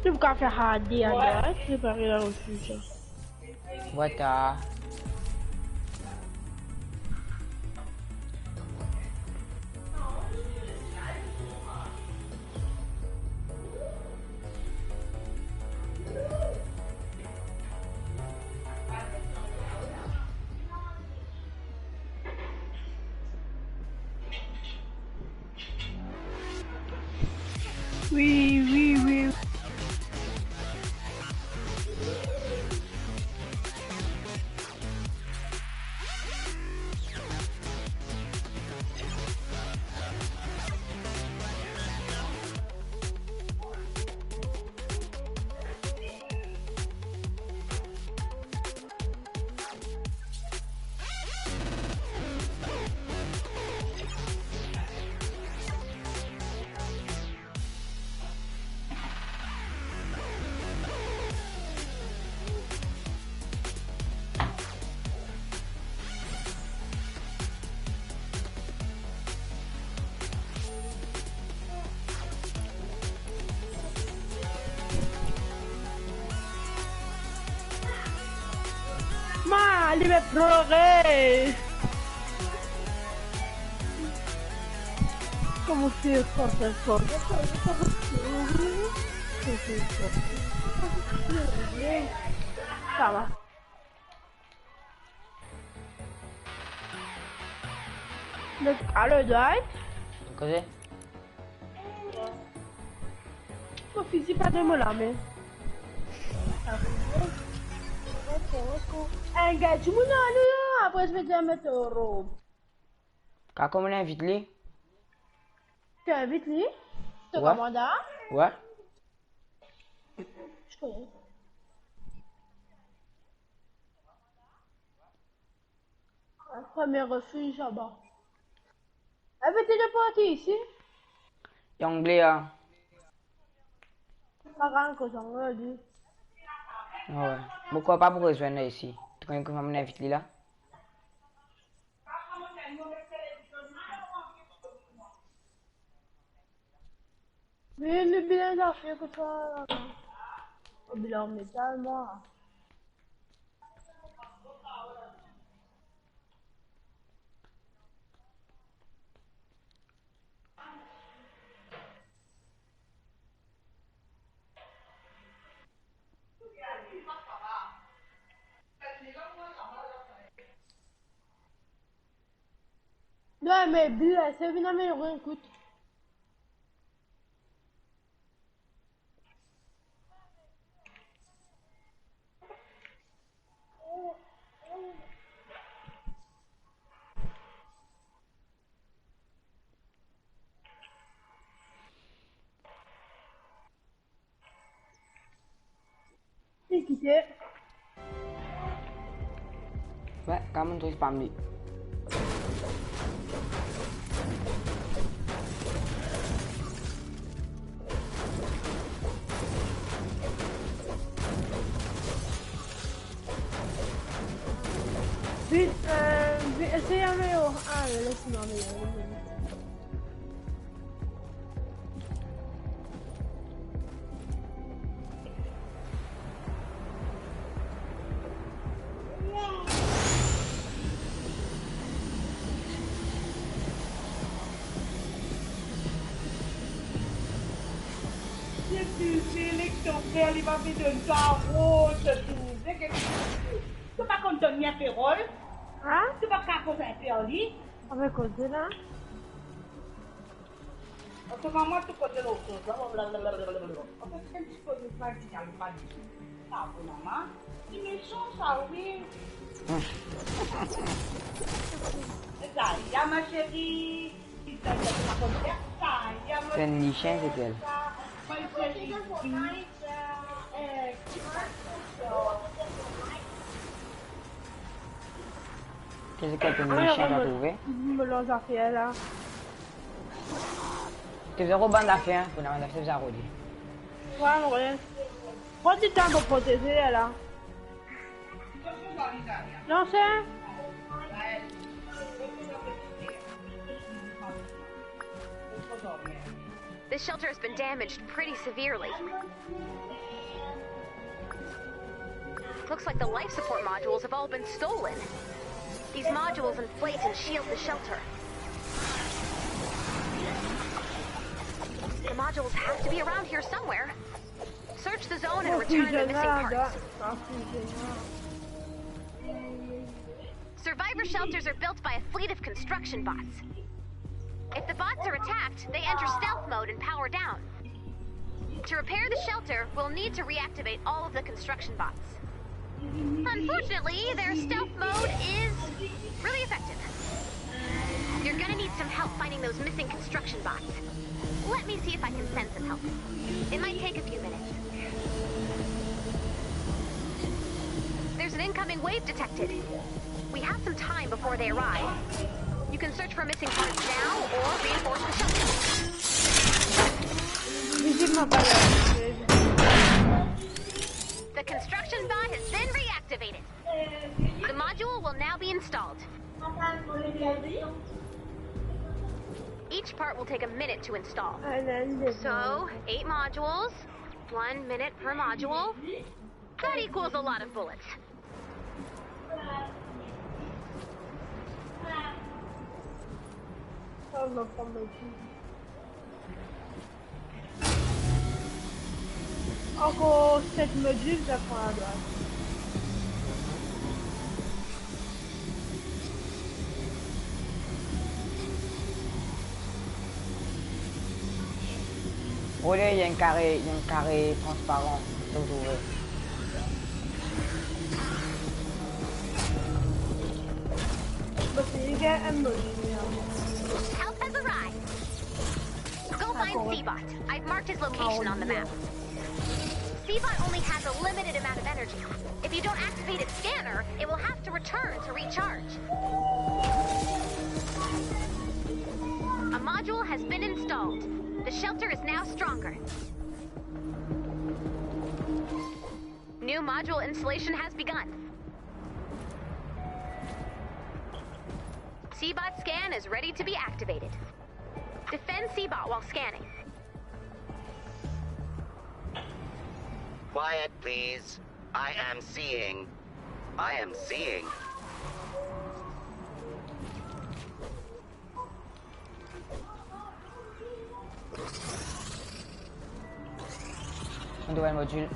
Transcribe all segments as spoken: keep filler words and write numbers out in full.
Nou kapav fer hard, hard, prepare la osi sa. What the? Wi, wi, wi. Ma, li pe plore. Kouma fer sa, fer sa? Sa va. Alo, Dwight? Koze? Mo fizi pa dan mo lame. Eh, gard dimoun la, apre zot pe dir met to rob. Ka kouma nou invit li? To invit li? To komanda? Wi. Premie refiz laba. Invit li parti isi. Angle, a. Pa gagn koz angle, li. Wi. Mo krwar pa pou rezwenn la isi. To konn kouma mo invit li la? Vinn, vinn, zafer kot sa la. Mo bizin metal, mwa. Non, me bizin, se vinn ameliorer enn kout. Li kite. Wi, kan monn trouv pa mwa. Vit, eh, vit, esey amenn, ah, les mwa amenn. Depi seleksion fer li pa pe donn twa rod, tou. To pa konn donn li enpe rol? Hein? To pa kapav koz enpe ar li? Avek koze la? An se moman, tou kote lor koz la, blablabla. An fet, enn ti koze pa dital, pa dital. Sa pou mama. Li mesan sa, wi. Zaya, ma chérie. Zaya, ma chérie. Zaya, ma chérie. Sa, ma chérie. Eh, Ki se kot bann mechan to trouve? Mo lor zafer la. To bizin rebann zafer, hein, pou nou bann zafer bizin rode. Wi, mo rode. Pran ti tan pou proteze la. Non, se The shelter has been damaged pretty severely. Looks like the life support modules have all been stolen. These modules inflate and shield the shelter. The modules have to be around here somewhere. Search the zone and return the missing parts. Survivor shelters are built by a fleet of construction bots. If the bots are attacked, they enter stealth mode and power down. To repair the shelter, we'll need to reactivate all of the construction bots. Unfortunately, their stealth mode is really effective. You're gonna need some help finding those missing construction bots. Let me see if I can send some help. It might take a few minutes. There's an incoming wave detected. We have some time before they arrive. You can search for missing parts now or reinforce the shelter. Vizibleman pa la. The construction bot has been reactivated. The module will now be installed. Each part will take a minute to install. So, eight modules, one minute per module. That equals a lot of bullets. Ankor set modil, zafar adwat. Ole, ena enn kare, ena enn kare transparan, to trouve. But you get a modil. Help has arrived. Go find Seabot. I've marked his location on the map. Seabot only has a limited amount of energy. If you don't activate its scanner, it will have to return to recharge. A module has been installed. The shelter is now stronger. New module installation has begun. Seabot scan is ready to be activated. Defend Seabot while scanning. Quiet, please. I am seeing. I am seeing. Nouvel modil.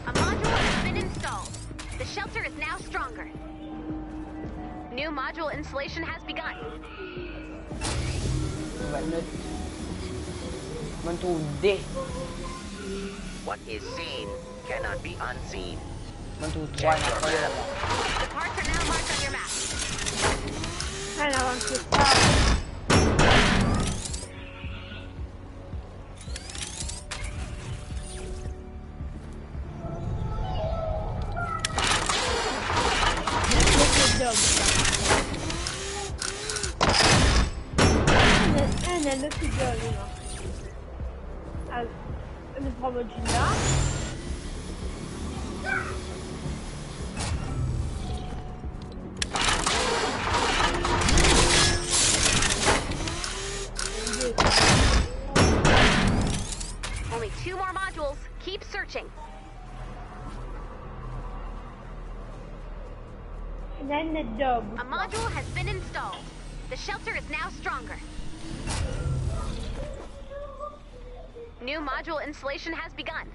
A module has been installed. The shelter is now stronger. New module installation has begun. Nouvel not. Monn trouv de. What is seen cannot be unseen. Monn trouv trwa, ena trwa la. The parts are now marked on your map. Ala, bann kosa. Ena lot ki dor la. Al, nou pran modil la. Only two more modules. Keep searching. Then the dog. A module has been installed. The shelter is now stronger. New module installation has begun.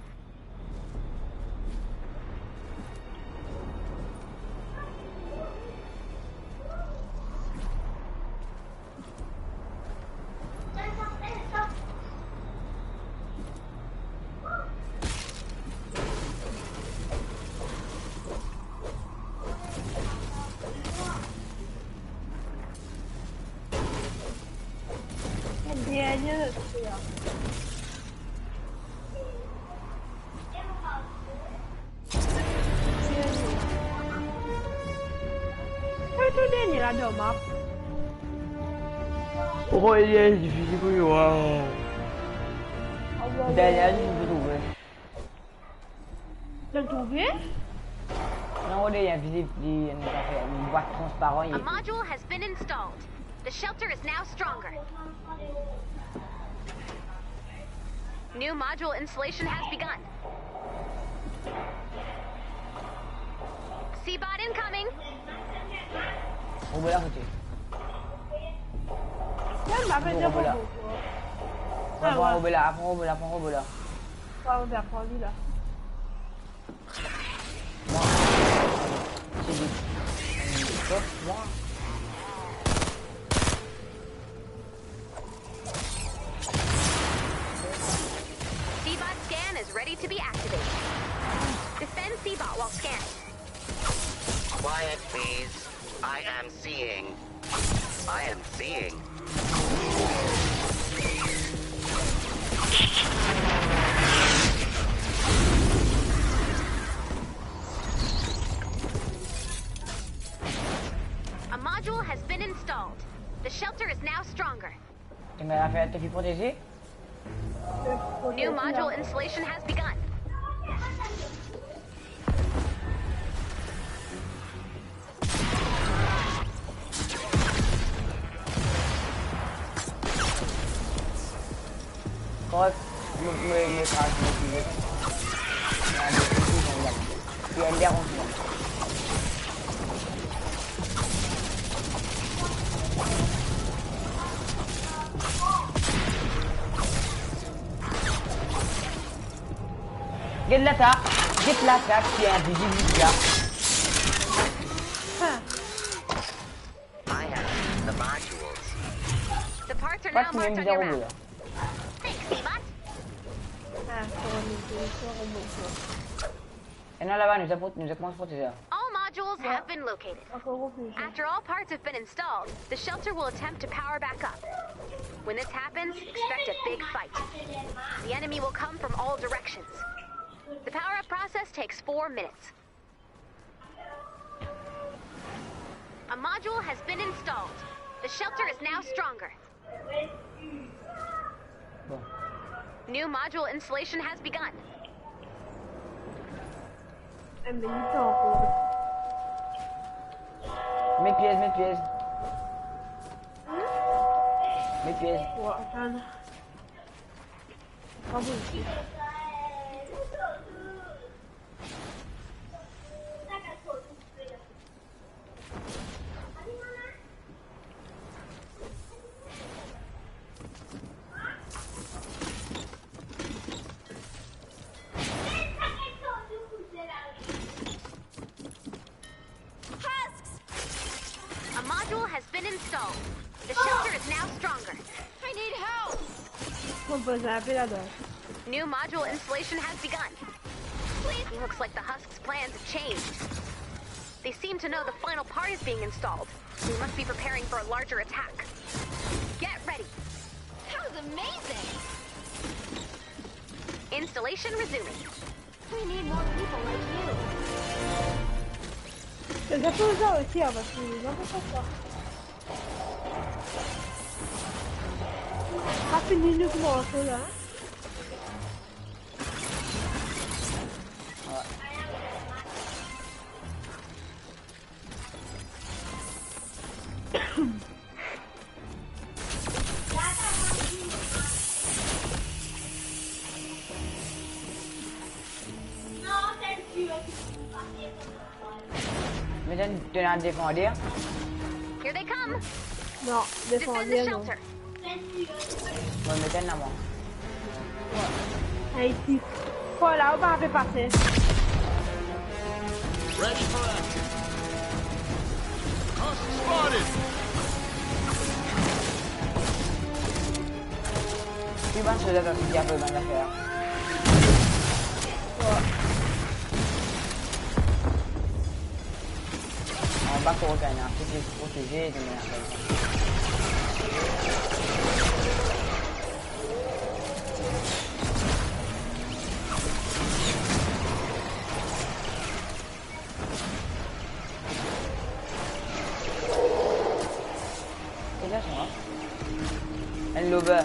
Oh, li difisil pou li, waw. Dernie la, difisil pou trouve. T'as trouvé? Non, on est invisible, il nous a fait une boîte transparente. A module has been installed. The shelter is now stronger. New module installation has begun. C-bot incoming. Robot la, côté. Tiens, ma fait robot la. Robot, ah, ouais. Robot la, aprann robot la, aprann robot la. Ouais, on va prendre lui, là. Moi. C'est lui. Moi. C-bot scan is ready to be activated. Defend C-bot while scanning. Quiet, please. I am seeing. I am seeing. A module has been installed. The shelter is now stronger. Ti ena zafer to finn proteze? New module installation has begun. Correct. Me, me, me, me, me. Ti ena zafer. Get la sa, get la sa, ti invizib la. I have the modules. The parts are now marked on your map. Thanks, C-bot. Ah, faut remonter, faut remonter. E non, laba, nou, nou koumans protezer. All modules have been located. After all parts have been installed, the shelter will attempt to power back up. When this happens, expect a big fight. The enemy will come from all directions. The power-up process takes four minutes. A module has been installed. The shelter is now stronger. Bon. New module installation has begun. Met pies, met pies. Hmm? Met pies. Bon, atann. Pa bon. Husks! A module has been installed. The shelter is now stronger. I need help! Bon, ben, ça va appeler là-dedans. New module installation has begun. Please. Looks like the Husk's plans have changed. They seem to know the final part is being installed. They must be preparing for a larger attack. Get ready. That was amazing! Installation resuming. We need more people like you. T'as pas besoin aussi, hein, parce que les gens peuvent pas croire. Ah, fini, nous, comment on fait, là ? Met enn, to ena defander? Here they come. Non, defander non. Defend the shelter. Bon, met enn la mwa. Ay, ti. Fwa la, ou pa pe pase. Ready for action. Husk spotted. Ki bann solda dan ti diab bann zafer? Wa. Anba kot ena, tou ki proteze, ena. Kouma sa? Enn lover.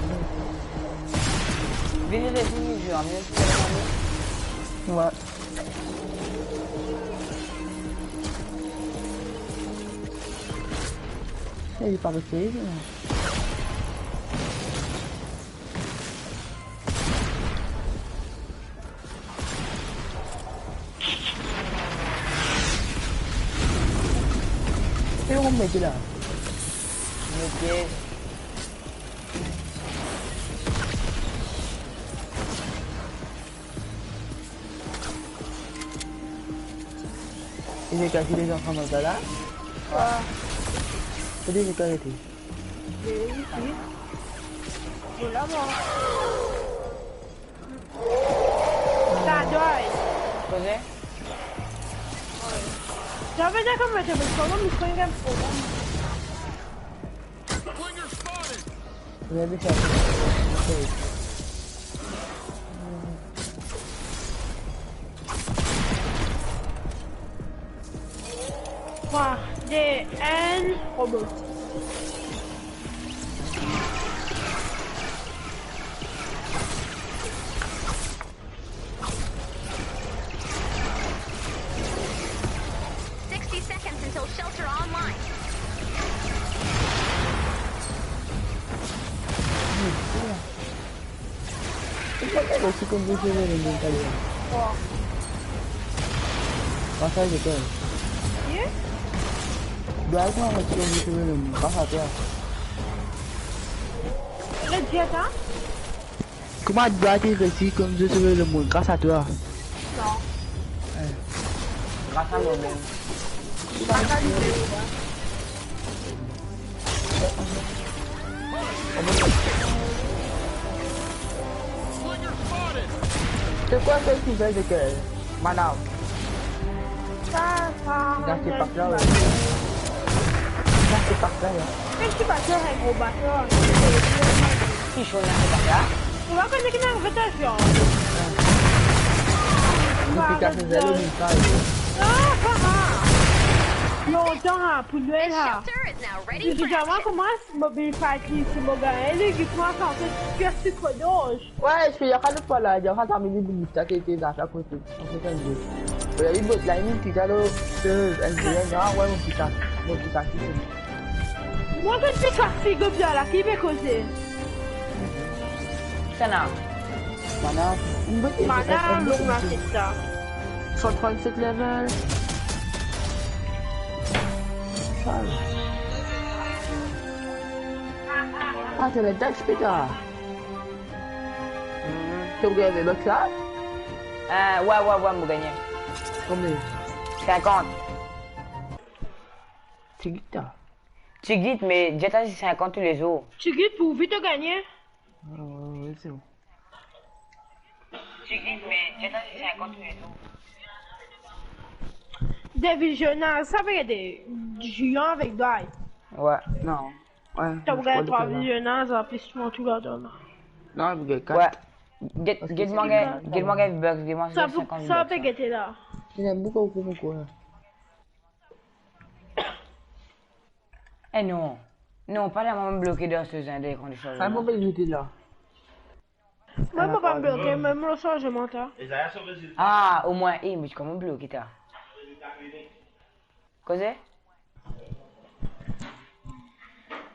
Vini, vini, vini, vini, vini. Ouais. Eh, li pa res li, non. E ou met la? Met. Li pe kas lezanfan dan sa la? Wa. Kote li pe kas li? Li isi. Bon, la, bon. Sa doy. Koze? Sa ve dir kouma to pe koz, mi krwar ena problem. Regard sa. Trwa, de, enn, robot. Sixty seconds until shelter online. Isi kouma zot sere lemonn, talè. Wa. Pas sa, zot. Ye? Dwa kouma zot sere lemonn, gras a twa. Red Jet, hein? Kouma dwa ti resi kouma zot sere lemonn, gras a twa. Non. Eh. Gras a mwa mem. Gras a li mem. C'est quoi celle qui fait de quel? Madame. Sa, sa, Dans ces packs-là, ouais. Dans ces packs-là, ouais. Mem si pa ti enn gro bato. Ki shoz la, se pa sa? Ou pa kone ki ena rotasion. Ou pa kone ki ena rotasion. Ah, ah, ah. Lontan, ah, pou Nwel, ah. Shelter is now ready for action. Depi kouma mo bin fight li, si mo gagn li, li koumans antre pies ti kodoj. Ouais, je suis à la fois là, il y aura ta mini bout, ta qui était là, ta côté, en fait, un jeu. Il y a une botte là, une petite, alors, euh, elle vient, ah, ouais, mon petit, mon petit, qui c'est? Mwa, kot ti kas figi bia la, ki pe koze? Sana. Mana, une botte, Mana, long la, c'est ça. Cent trente-sept level. Charge. Ah, c'est le dash, putain. To gagn V-Bucks la? Euh, ouais, ouais, ouais, mo gagne. Konbien? Cinquante. Ti git la. Ti git, me Jet a cinquante tous les jours. Ti git pou vit to gagne. Ah, ouais, ouais, c'est bon. Ti git, me Jet a cinquante tous les jours. De visionaz, sa pe gete Juan avek Dwayne. Ouais. Non. Ouais, to gagn trwa visionaz, an plis, mwa tou ladan la. Non, il y a quatre. Ouais. Get, get mwa gagn, get mwa gagn V-Bucks, get mwa cinquante V-Bucks. Sa pou, sa pe gete la. Il y a beaucoup, beaucoup, beaucoup, là. Eh non. Non, pa la, mwa mem bloke dan se zin de kondisyon. Sa, mo pe gete la. Mwa, mo pa bloke, mem mo sanzman ta. Ah, omwin, eh, me kouma mo bloke ta? Koze?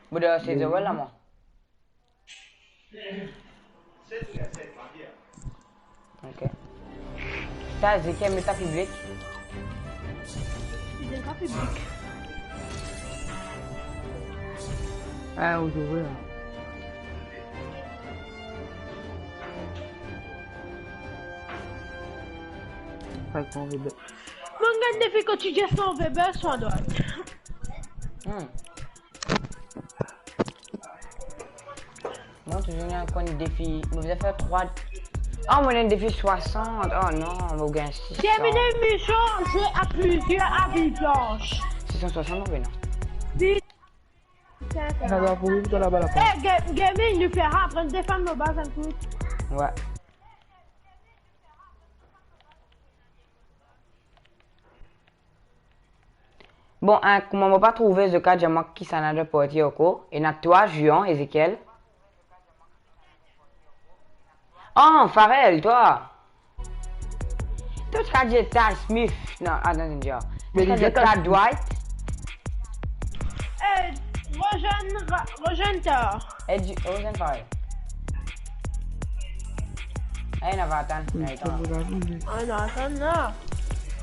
Bon, dan se zin la, mwa. Ok. Ta, Ezekiel, met ta piblik. Li pa piblik. Ah, ou trouve la. Pas qu'on veut. Mo gagn defi kot ti Jeff, on veut pas son droit. Hmm. Mwa, touzour ena enn defi. Mo bizin fer trwa. Oh, mo ena enn defi swasant. Oh non, mo gagn sis san. Termine mision, jwe a plizier a vil blanch. San swasant, non, non. Di- On a la pour une, toi, là-bas, là-bas. Eh, ga-, gaming, nou fer sa, apre defann mo baz, enn kout. Ouais. Bon, hein, kouma mo pa trouve, zot kapav dir mwa kisannla dan parti ankor. Ena twa, Juan, Ezekiel. Oh, Farel, twa. Twa, ti kapav dir Ty Smith. Non, atann, atann, atann. Me Twa, ti kapav dir Ty Dwight. Eh, rejoinn Ra-, rejoinn Thor. Eh, di, rejoinn Farel. Eh, nou ava atann, nou ava atann. Ah, nou atann la.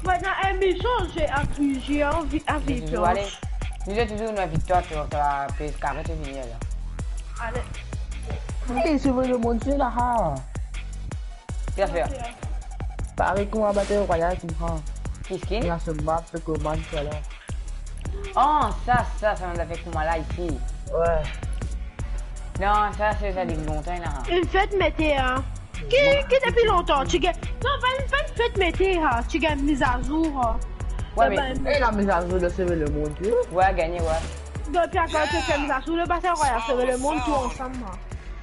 Mwa, dan enn mision, zwe a plizier, anvi, anvi. Nou touzour, ale. Nou touzour, nou viktwar, ti, ti, P S K, ti vini la. Ale. Hey, sove lemonn, se la, ha. Ki zafer? Parey kouma Battle Royale, konpran. Ki skin? Ena so map, so command, sa la. Oh, sa, sa, sa, nou ava fer kouma la isi. Ouais. Non, sa, se sa depi lontan, la. Enn fet mete, hein. Ki, ki depi lontan, ti gagn, non, pa, pa enn fet mete, ha, ti gagn mizazour, ha. Ouais, me, eh, la mizazour de sove lemonn, wi. Ouais, gagné, ouais. Depi akan ti fer mizazour, le Battle Royale, sove lemonn, tou ansam, ha.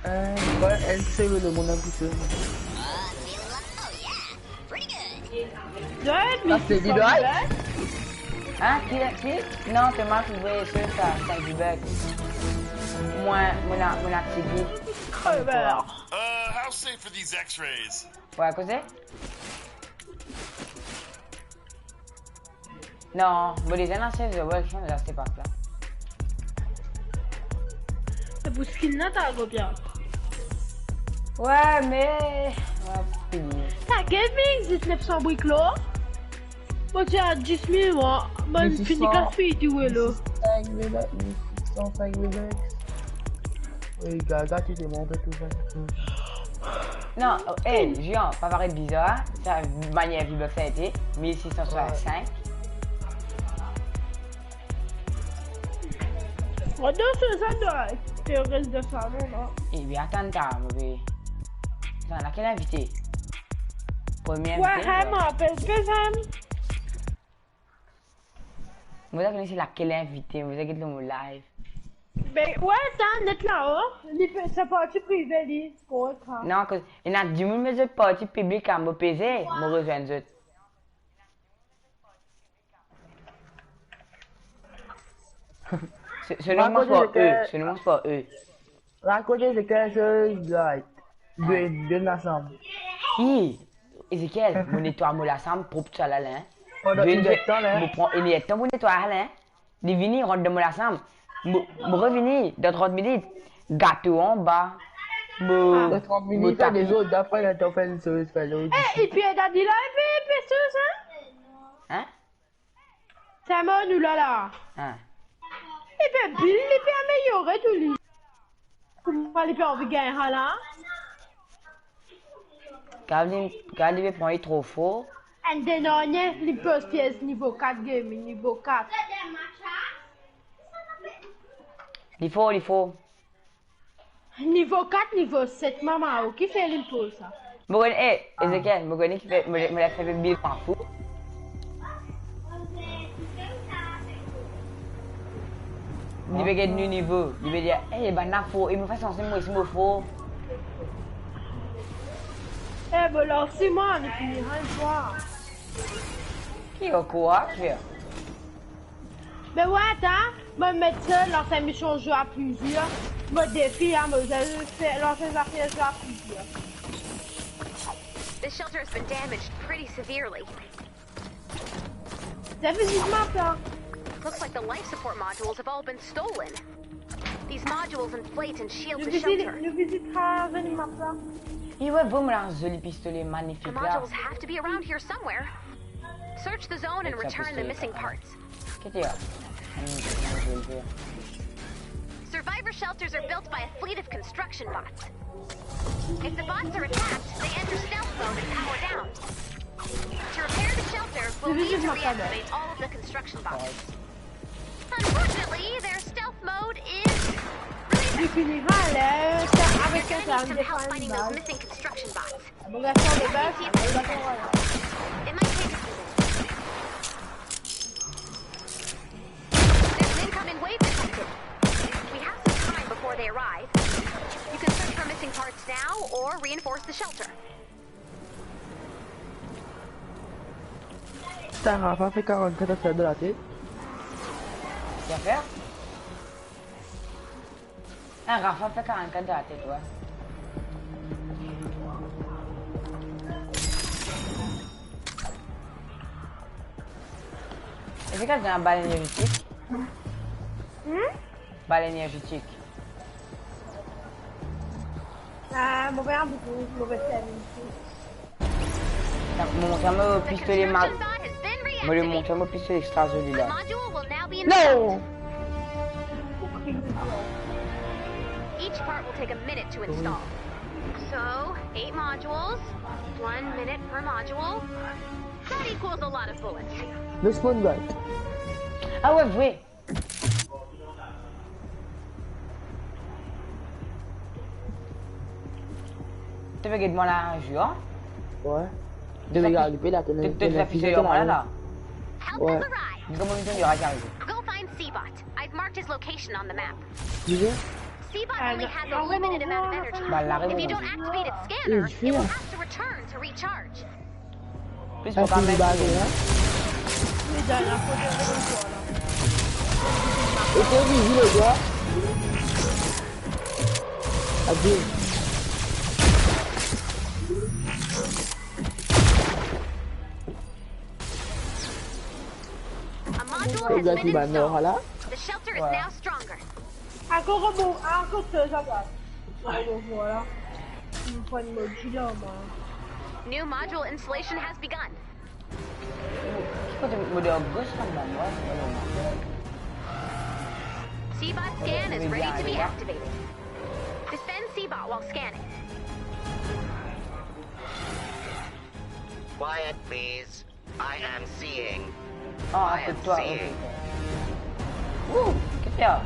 Euh, ouais, elle save le monde un petit peu. Ouais, mais ça, c'est du direct. Hein, ki, ki? Non, to mal trouve, se sa, se du bug. Mwa, mo ena, mo ena ti bug. Crever. Uh, how safe are these X-rays? Ouais, koze? Non, mo deza ena save, ouais, ki finn aste pak la. Se pou skin la, ta kopie. Ouais, me, ouais, fini. Ta gaming, disnef san brik la. Mo ti a dis mil, mwa. Mo finn kas fini, wi, la. Mil sis san, mil sis san, mil sis san. Oui, Gaga, tu t'es monté tout seul. Non, oh, eh, Juan, pa paret bizar, hein? Sa manier Vbox a ete, mil sis san swasant-sink. Ouais. Atann, sa, sa dwa ete res de sa, non, non? Eh bien, atann, ta, mo pe, atann, lakel invite? Premie invite, ouais, sa. Mo apel, pe, sa. Mo pa kone se lakel invite, mo pa get lor mo live. Be, ouais, sa, net la, oh. Li pe, sa parti prive, li, korek, ha. Non, akoz ena dimoun, me zot parti piblik, ha, mo peze, mo rezwenn zot. Se, se nom par E, se nom par E. Rakont Ezekiel, like, de, de lasam. Hi, Ezekiel, mo netway mo lasam prop tousala la, hein. Pandan inn-, innetan la, hein. Mo pran innetan pou netway la, hein. Li vini, rant dan mo lasam. Mo, mo revini dan trant minit. Gato anba. Mo, dan trant minit, mo fer tapi. Dezord, apre, la, to fer enn soz, fer lot. Eh, epi, dadi la, epi, epi, soz, hein? Hein? Sa mo nou la la. Ah. Li pe bil, li pe ameliore tou li. Kouma li pe anvi gagn sa la? Gard li, gard li pe pran li tro for. Enn denernie, li poz pies nivo kat gaming, nivo kat. Li for, li for. Nivo kat, nivo set, mama, o, kifer li poz sa? Mo kone, eh, Ezekiel, mo kone kifer, mo, mo la fer bil pran fou. Li pe get nou nivo, li pe dir, eh, bann la for, e mo fer sanse mwa osi mo for. Eh, bon, la osi mwa, nou fini rann twa. Ki ankor, kifer? Be ouais, ta, mo met sa, lans enn mision zwe a plizier. Mo defi, hein, mo fer, lans enn zafer zwe a plizier. This shelter has been damaged pretty severely. Zot vizit map la. Looks like the life support modules have all been stolen. These modules inflate and shield the shelter. Nou vizit, nou vizit sa, vini map la. E ouais, vremem la, zoli pistole, magnifik la. The modules have to be around here somewhere. Search the zone and return the missing parts. Ki ti la? Hmm, hmm, hmm, hmm. Survivor shelters are built by a fleet of construction bots. If the bots are attacked, they enter stealth mode and power down. To repair the shelter, we'll need to reactivate all of the construction bots. Unfortunately, their stealth mode is really bad. Li fini mal, eh, sa avek sa, sa, defann mal. You're gonna need some help finding those missing construction bots. Bon, gars, sa, le gars, le gars, voilà. It might take a few minutes. they arrive. You can search for missing parts now or reinforce the shelter. Putain, Rafa fait quarante-quatre à faire de la tête. Quoi faire? Ah, Rafa fait quarante-quatre de la tête, ouais. Est-ce que t'as un bal énergétique? Hmm? Bal énergétique. Ah, mo pa ena boukou, mo pa ena boukou. Mo montre mo pistole ma-, mo le montre mo pistole extra zoli la. Non! Each part will take a minute to install. So, eight modules, one minute per module. That equals a lot of bullets. Le spawn guy. Ah ouais, vre. To pe get mwa la, Jean? Ouais. To pe get mwa la, to, to, to pe get mwa la. Help has arrived. Dis kouma to pe get mwa la. Go find Seabot. I've marked his location on the map. Seabot only has a limited amount of energy. If you don't activate its scanner, it will have to return to recharge. Plis mo pa met. Li dan la foto de mon kor la. Ete vivi, les gars. Adieu. A module has been installed. The shelter is now stronger. Ankor bon, ankor sez, ankor. Ankor, vwala. Mo pran enn mod kila, mwa. New module installation has begun. Ki kote mo de gos la, mwa, mwa, mwa. Seabot scan is ready to be activated. Dispense Seabot while scanning. Quiet, please. I am seeing. Ah, I am seeing. Ouh, qu'est-ce qu'il y a?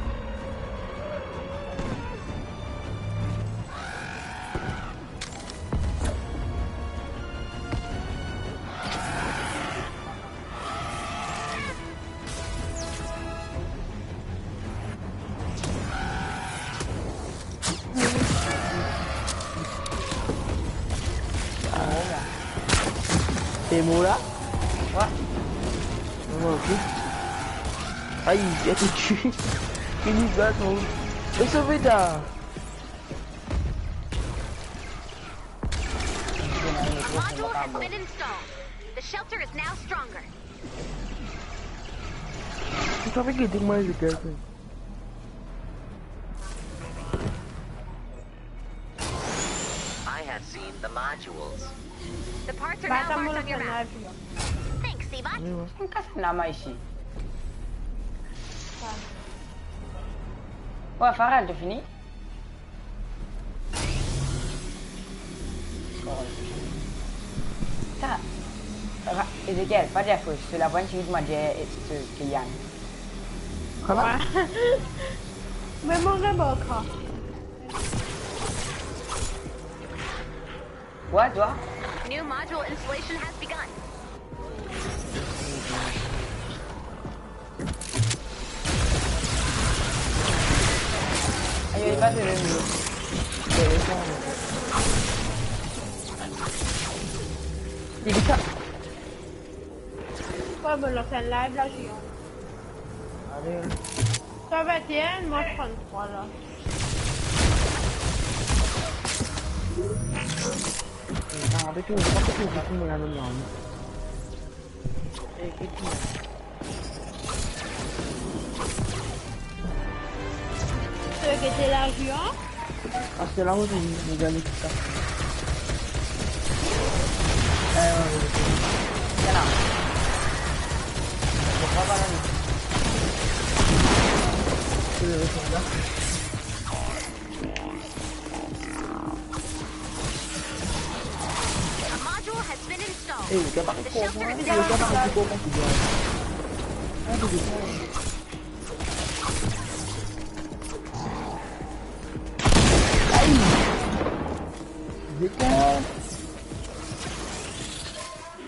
T'es mort là? Ouais. Ouais, ok. Aïe, il a tout tué. Il nous bat, mon. Et sauve ta. A module has been installed. The shelter is now stronger. Tu savais qu'il était moins efficace. I have seen the modules. The parts are now marked on your map. Thanks, Seabot. Enn kas lama isi. Ouais, Farel, to fini? Sa, Ra-, Ezekiel, pa dir fos, so lavwa inn tir mwa dir, eh, so Kylian. Kouma? Me mo rebaka. Quoi, toi? New module installation has begun. Aïe, aïe, pas de même. Il est pas. Ouais, bon, là, c'est un live, là, géant. Allez. Toi, vingt et un, moi, trente-trois, là. Putain, avec tout, avec tout, avec tout, mon ami. Eh, écoute-moi. Ceux qui étaient là, géant. Ah, c'est là où on nous a mis tout ça. Euh, ouais, ouais, ouais. C'est là. Je crois pas là, mais. Euh, c'est là. A module has been installed. Eh, t'as pas compris, t'as pas compris comment tu dois. Ah, t'es con. Aïe. Décale.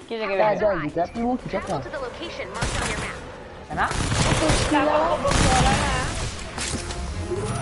Qui c'est qui va faire? Travel to the location marked on your map. Ça va?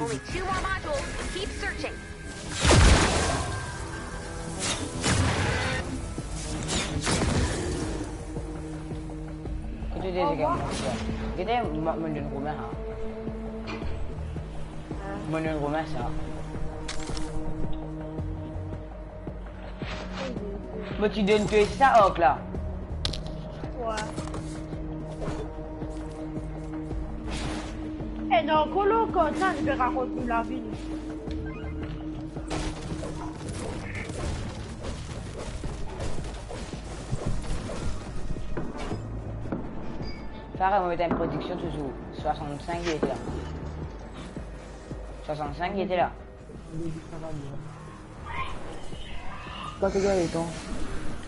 Only two more modules. Keep searching. Kote de zege mo sa? Gete, mo, mo donn Romain sa. Mo donn Romain sa. Mo ti donn twa sa, ark la. Wi. E non, kolo kontan, li pe rakont nou lavi li. Pare, mo met enn prodiksion touzour. Swasannsink li ete la. Swasannsink li ete la. Kan to gagn letan?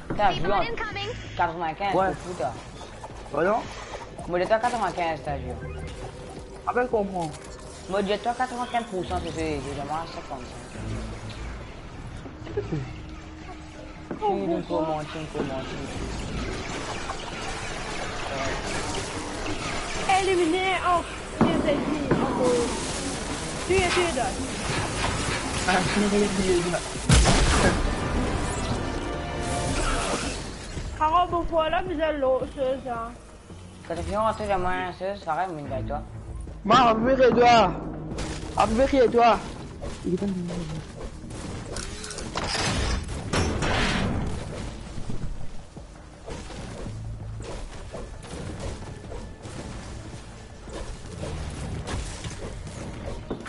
Twa, Juan, incoming. Katrevinkinz, wi, pou fou, twa. Pardon? Mo dir twa katrevinkinz, twa, Juan. Apel konpran. Mo dir twa katrevinkinz poursan, se, se, se zeman a senkannsink. Fini, koman, fini, koman, fini. Elimine, oh, bien servi, encore. Tuer, tuer, donne. Ah, fini, fini, fini, fini. Kara, bon, voilà, bizin lo, se sa. Kan to fini rantre dan mwa, se, sa rey minn gagn twa. Ma, apel twa. Apel twa.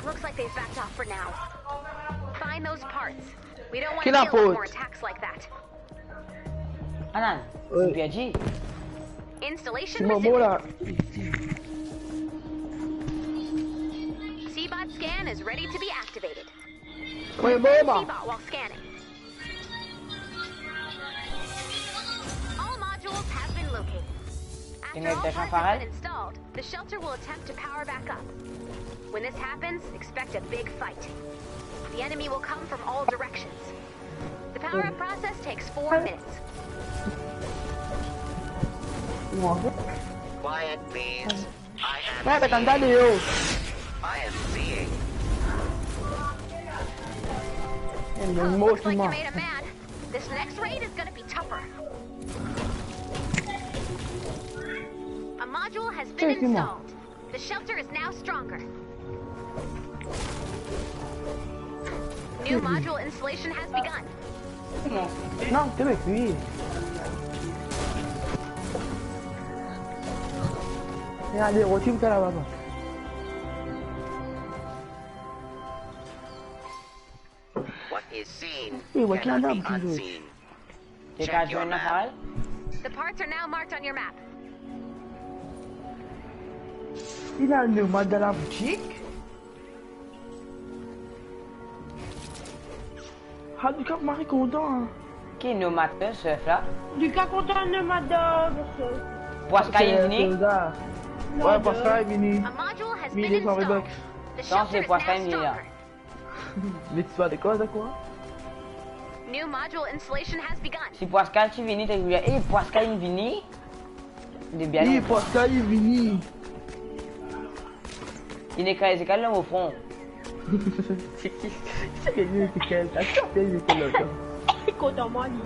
Looks like they've backed off for now. Find those parts. We don't want to deal with more attacks like that. Anan, wi, nou perdi. Installation resumed. Ti momo la. C-bot scan is ready to be activated. Wi, momo. C-bot while scanning. All modules have been located. After all parts have been installed, the shelter will attempt to power back up. When this happens, expect a big fight. The enemy will come from all directions. The power-up process takes four minutes. Quiet, please. I am seeing. I am seeing. Looks like you made him mad. This next raid is gonna be tougher. A module has been installed. The shelter is now stronger. New module installation has begun. Non, te met, wi. Regard, roti, ou la, papa. What is seen cannot be unseen. Check your map. The parts are now marked on your map. Li ena nomad dan laboutik. Ah, Lucas, mari kontan, hein. Ki nomad, chef la? Lucas kontan nomad, chef. Pascal, li vini? Wi, Pascal, li vini. A module has been installed. The shelter is now stronger. Met swa de koz, de kwa? New module installation has begun. Si Pascal ti vini, te dir, "Eh, Pascal inn vini." De bien. "Eh, Pascal inn vini." Inn ekraz Ezekiel dan mo fron. Se ki, se ki Ezekiel sa? Ki apel Ezekiel la? Kontan mwa li.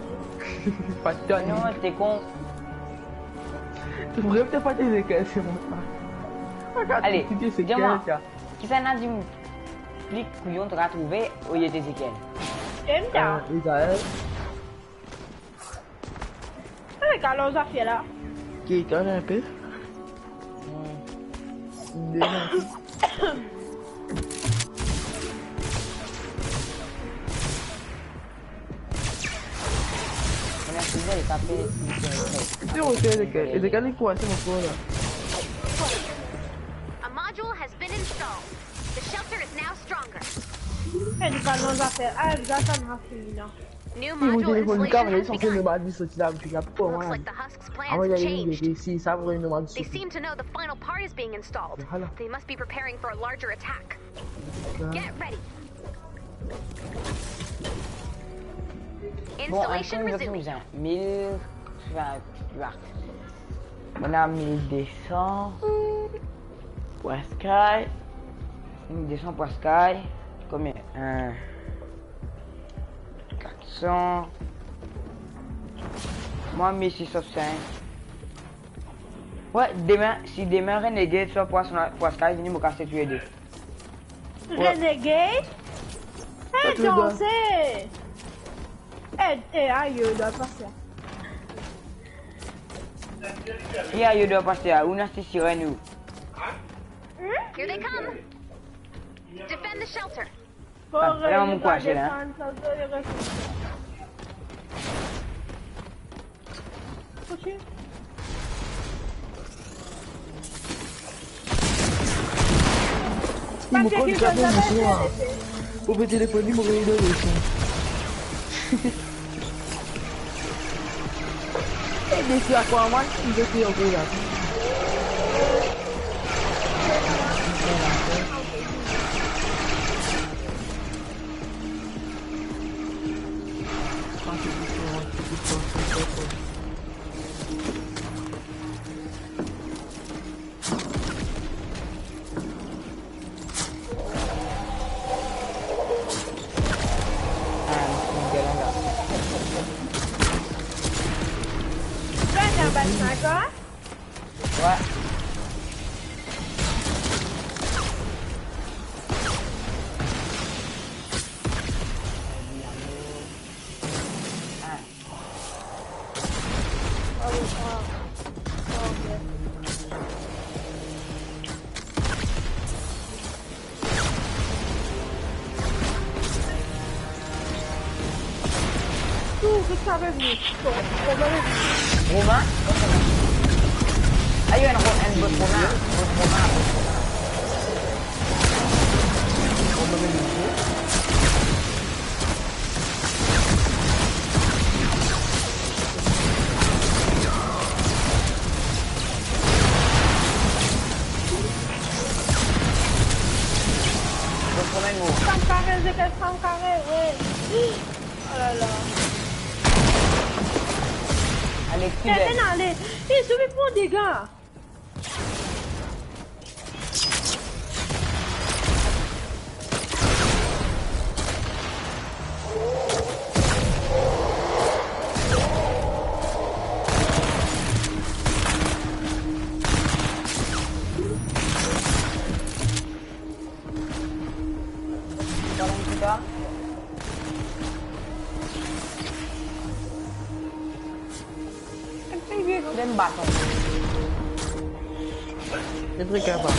Pa twa, non, te kon. Ti vremem pa Ezekiel, se mwa. Ale, ti di Ezekiel, dir mwa. Sa. Kisannla dimoun pli kouyon to trouve olie Ezekiel? Ena. Euh, Israël. Hey, kalon zafer la. Ki kalon inpe. Hmm. Deza. Mwa, si zot tape, Ezekiel, Ezekiel, li kouase mo frer la. A module has been installed. The shelter is now stronger. Hey, li kalon zafer. Ah, Ezekiel, sa nou fini la. New module installation has begun. Looks like the Husk's plans have changed. They seem to know the final part is being installed. They must be preparing for a larger attack. Get ready. Bon, installation resuming. Mil, mwa, mil de san pou Sky. Mil de san pou Sky. Konbien? Kat san. Mwa, mil sis san. Wi, demin, si demin Renegade swa pou Sky vini, mo kapav touye de. Renegade? Hey, danse! Eh, eh, ayo, dwa pase. Ki ayo, dwa pase, ah, ou ena sirenn ou? Hmm? Here they come. Defend the shelter. Ah, la, mo kouaze la. Ok. Li mo kone ki apel mo frer. Ou pe telefone li, mo reyel dan leson. E desi akwa mwa, li desi ankor la. Romain? Ayo, enn Ro-, enn bot Romain. Bot Romain, bot Romain. Ale, ki bel. Kevin, ale. Eh, zot pe pran dega. Dem baton. Cedric apa?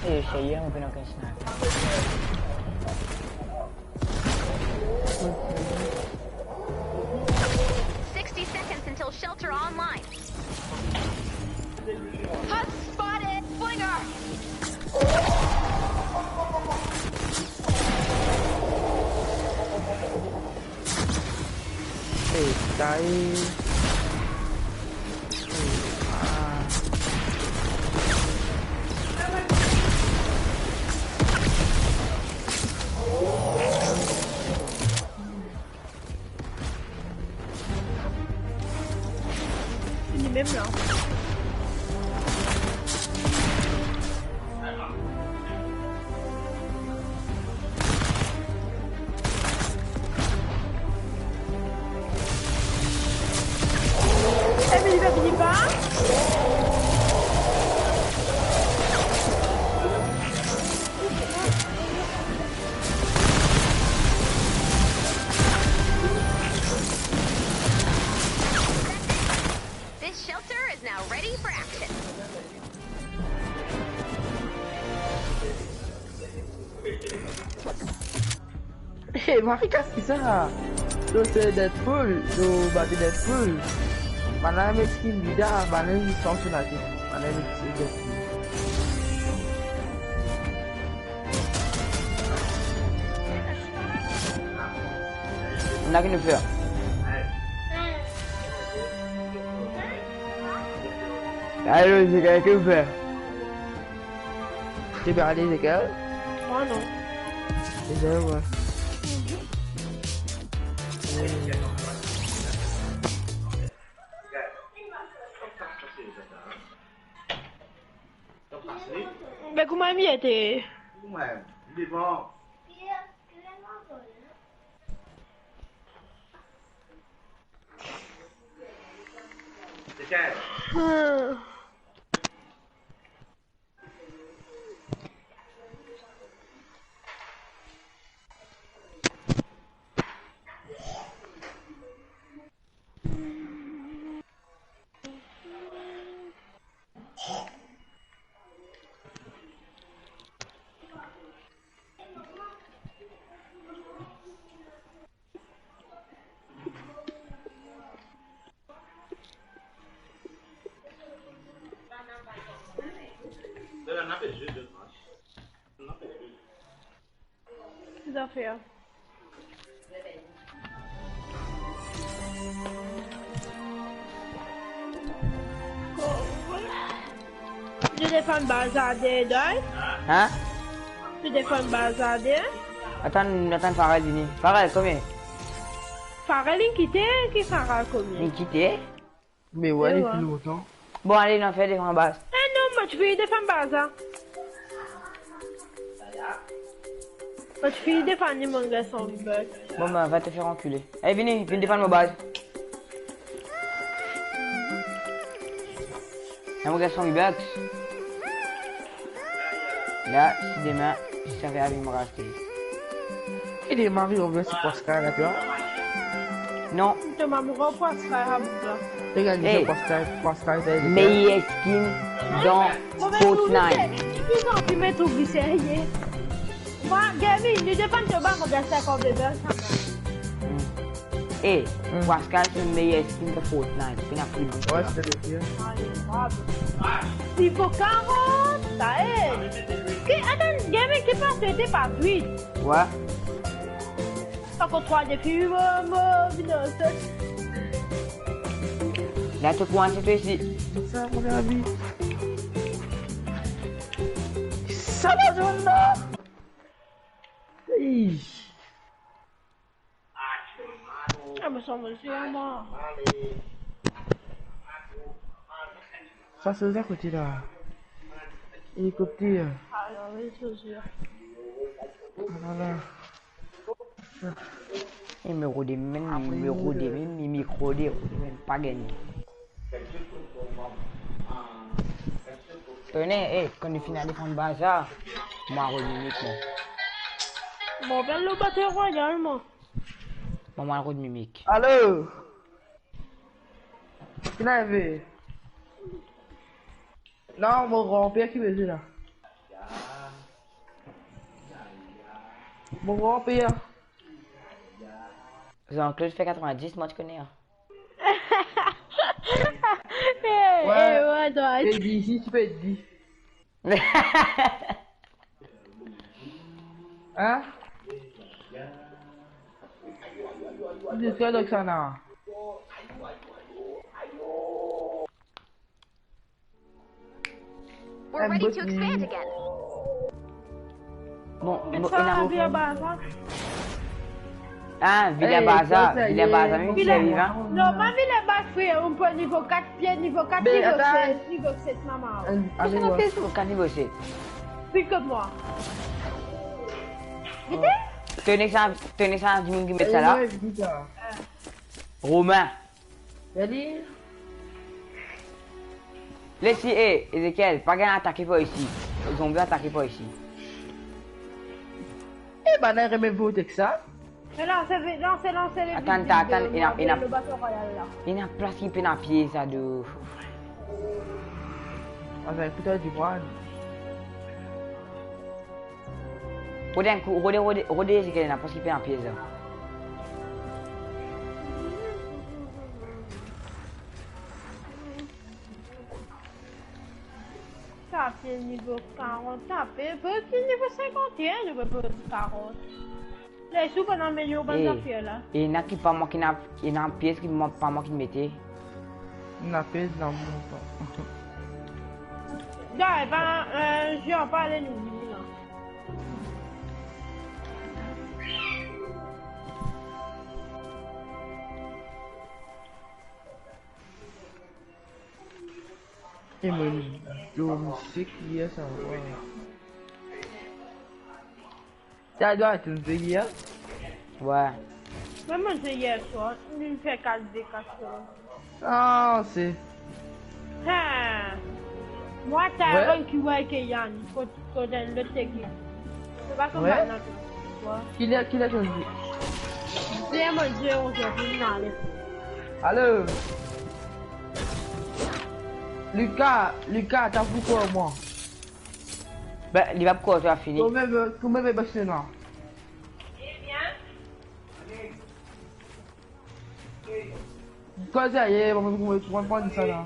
Eh, seye, mo pena okenn sniper. Sixty seconds until shelter online. Hub spotted! Flinger! Eh, tai. Ah. Li mem la. Emily va vini pa. This shelter is now ready for action. Hey, Marika, ki sa? To se Deadpool, to bati Deadpool. Bann la met skin Vida, bann la li sanse lage. Bann la met skin Deadpool. Ena ki nou fer? Alo, se ki nou fer? To pe ale, Zekel? Mwa non. Zekel, wi. Be kouma li ete? Kouma? Devan. Lekel? Hmm. Ki zafer? To defann baz la de, Doy? Hein? To defann baz la de? Atann, atann Farel vini. Farel, kome? Farel, li kite, ki Farel kome? Li kite? Me wi, depi lontan. Bon, ale, nou fer defann baz. Eh non, mo ti fini defann baz la. Mo ti fini defann li, mo garson Bibek. Bon, ben, va te fer ankile. Alez, vini, vinn defann mo baz. Sa mo garson Bibek. La, si demin, si sa fer avi mo raste. E de mari, on ve se Pascal la, tu vois. Non. To mari, Pascal, la, boug la. Regarde, eh, Pascal, Pascal, ça, il est meilleur skin dans Fortnite. Mo trouve, de plus en plus, mo trouve serye. Mwa, Gaby, nou defann to baz, mo bien sa, kan bebe, sa va. Hmm. Eh, hmm, Pascal, c'est le meilleur skin de Fortnite. Il a plus de... Ouais, c'est le pire. Ah, il est grave. Niveau quarante, ça aide. Ki, atann, game ki pase, te pa twit. Wi. Ankor trwa defi, mo, mo, vinn aste. La, to koumansé to isi. Sa, mon ami. Sa, la zone la. Eish. Ah, me sanble se mwa. Sa, se sa kote la. Elikopter. Ah, non, me sanble. Ah, la, la. E mo rode mem, mo rode mem, mimik rode, rode mem, pa gagne. Tone, e, kan nou finn al defann baza, mo rod mimik, mwa. Mo pe al lor Battle Royale, mwa. Mo, mo al rod mimik. Alo? Ki ena eve? Non, mo ranpli ki bezwen la. Mo ranpli, a. Jean-Claude fer katrevin-dis, mwa ti kone, a. Ey, ey, wi, twa. Pe dir, si ti pe dir. Hein? Dis twa, Roxana. We're ready to expand again. Bon, bon, ena Villa Baza. Ah, Villa Baza, Villa Baza, mem si li vivan. Non, pa Villa Baza, frer, ou pe nivo kat pie, nivo kat, nivo set, nivo set, mama. Kouma sa, nivo kat, nivo set? Vinn kot mwa. Vite. Tone sa, tone sa, dimoun ki met sa la. Romain. Vini. Les li, e, Ezekiel, pa gagn atake par isi. Zonbi atake par isi. E, bann-la reme vote ek sa. Lanse, lanse, lanse le. Atann, atann, ena, ena, ena plas ki pena pie sa de. Atann, ekout, dimoun. Rode enn kou, rode, rode, rode Ezekiel, ena plas ki pena pie sa. Sa pe nivo karant, sa pe, pe nivo sinkant e enn, nou pe, pe karant. Les ou bann amelyor bann zafer la. E ena ki pa mwa ki ena, ena pies ki mwa, pa mwa ki mete. Ena pies, ena mwa pa. Da, e pa, euh, Jean, pa ale nou vini la. E mo dormi sek yer sa, wa. Sa dwa tonn zwe yer? Wi. Mem mo zwe yer swar, nou fer kat de kat. Ah, se. Ha. Mwa, Tyron ki war Keyan, kot, kot enn lot ekip. Se pa kouma, non, twa. Ki ler, ki ler tonn zwe? Ler mo zwe, on zwe, pou nou ale. Alo? Lucas, Lucas, ta pou kor mwa? Ben, li pa pou kor, to fini. Kouma, kouma, ben, bas la. Kouma, ye, kouma, kouma, kouma, pran sa la.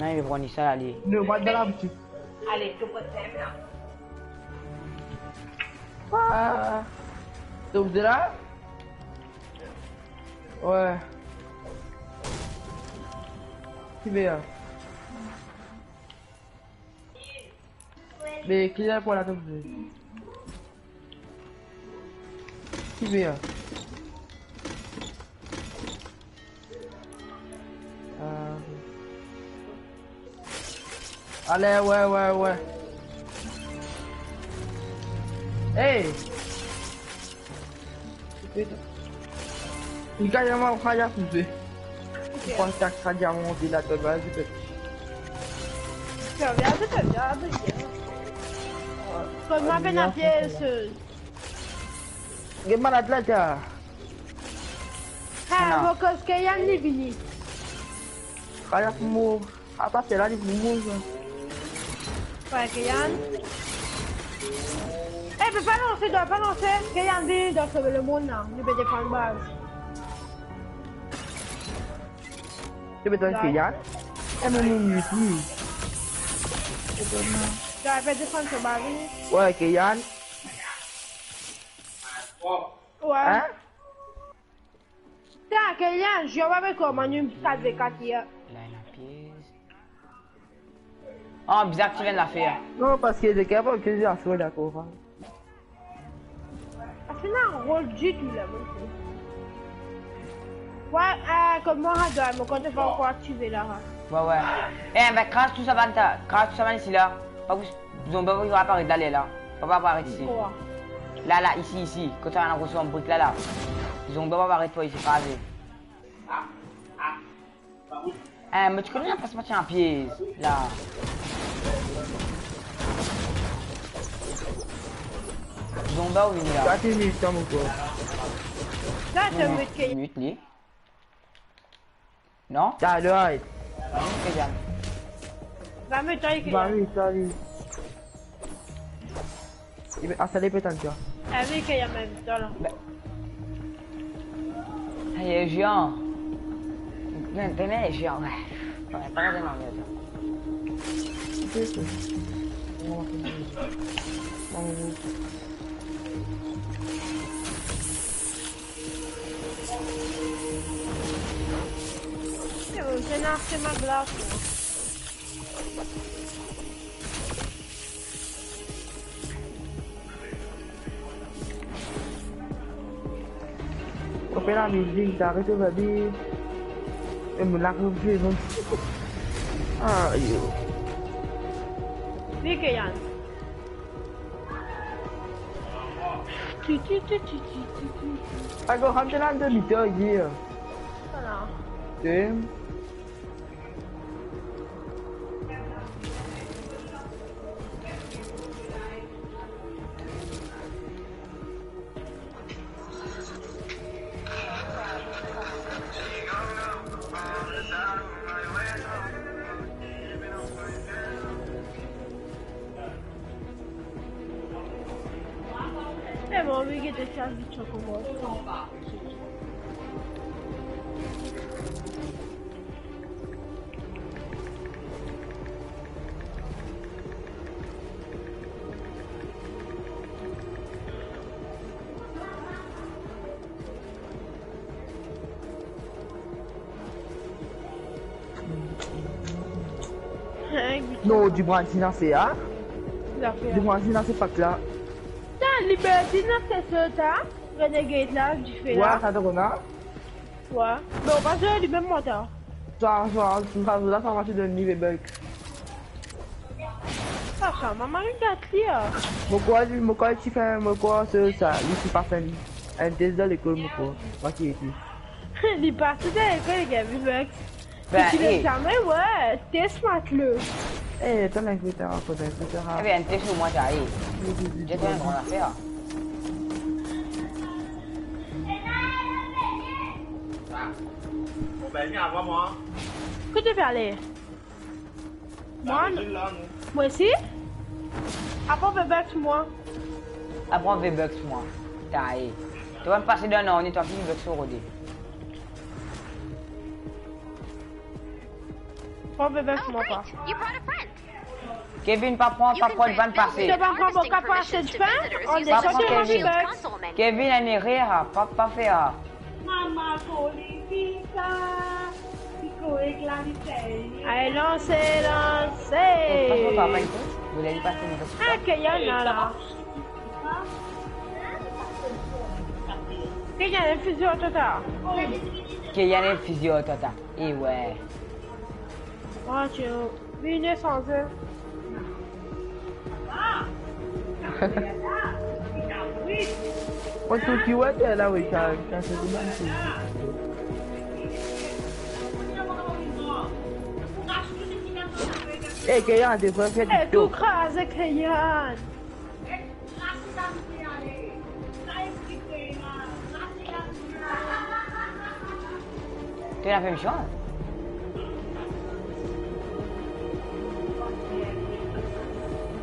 Non, li pran sa la, li. Non, pa dan la boutik. Ale, to pran sa la. Ah. To vinn la? Wi. Ki ver? Me ki ler pou al atann? Ki ver? Ah. Ale, wi, wi, wi. Hey! Li kapav kapav touze. Ok. Pran sa, sa diaman, on vinn la, to, vas-y, fais. Bien, bien, bien, bien, bien. Kot mwa pena pies. Get malad la, ta. Ha, non. Mo koz Keyan li vini. Kayak mo. Apa, se la li pou mouri, sa. Wi, Keyan. Eh, pe pa lanse, dwa pa lanse. Keyan, vini, dwa sove lemonn la. Nou pe defann baz. Ti pe tann Keyan? Eh, mo, mo, mo, mo. T'aurais pas défendu ce ballon. Ouais, Keyan. Ouais. Hein? Putain, Keyan, je vois avec comment nous quatre v quatre hier. La, ena piez. Ah, bizar ki ti vinn la fer. Non, parski li kapab ke li aswar dakor, hein. Parski ena rol ditou la, mon frère. Ouais, euh, kouma, ador, mo kont pa ankor aktive la, hein. Ouais, ouais. Eh, ben, kraz tou sa bann ta, kraz tou sa bann isi la. Pa pou zonbi pa pou aparet la, ler la. Pa pou aparet isi. Kwa? La, la, isi, isi. Kot sa, ena gro brik la, la. Zonbi pa pou aparet, pa isi, kraze. Eh, mo ti kone pas parti an piez la. Zonbi ou vini la. Sa ti minit, mon frère. La, ti minit li. Non? Sa, le hide. Non, Keyan. Va met toi, Keyan. Va, oui, salut. Ebe, asale petan, tu vois. Ah oui, Keyan, mem toi la. Ben. Aye, Jean. Non, tenez, Jean, ouais. Ouais, pas de nom, là. C'est bon, je n'ai acheté ma glace, moi. Koupe lamizik, aret, baby. E mo la pou zwe, non. Ayo. Li, Keyan. Ti, ti, ti. Ago, rantre la, de liter, ye. Voilà. Damn. E mo, mi gete saz di chokobo. Non, Dibran ti ena se, a? Zafer. Dibran ti ena se pak la. Ta, Liberty ena se sa, ta? Renegade la, dife la. Wa, sa to kone? Wa. Bon, pa zwe li mem mwa, ta. Sa, sa, sa, sa, sa, sa, ti donn li V-Bucks. Sa, sa, mama, regarde li, a. Mo krwar, mo krwar ti fer, mo krwar se sa, li ti pas enn, enn test dan lekol, mo krwar. Pa ki ete. Li pas dan lekol, li gagn V-Bucks. Ben, ti eh. Zame, ouais, test matlo. Eh, to linvit ankor, linvit ankor. Eh ben, enn test pou mwa, ta, eh. Wi, wi, wi, wi. Gran zafer. Bon, ben, vinn avan mwa. Kot to pe ale? Mwa, non. Mwa osi? Aprann V-Bucks mwa. Aprann V-Bucks mwa. Ta, eh. To va pase dan non, ni to ki V-Bucks rode. Pran V-Bucks mwa pa. Kevin, pa pran, pa pran, pa pase. To pa pran, pa pase, pa pran, Kevin. Kevin, enn erer, pa, pa fer. Mama, politika, piko ek lamitel. Allez, lanse, lanse. Eh, pas mo pa, pa, mo la li pase, mo pase. Ah, Keyan la. Keyan, enn fizi ar to ta. Keyan, enn fizi ar to ta. E we. Ah, ti vinn sanze. Mo trouv ki we, la, wi, kan, kan se dimann, si. Eh, Keyan, devre fer... Eh, tou kraze, Keyan. To ena permision?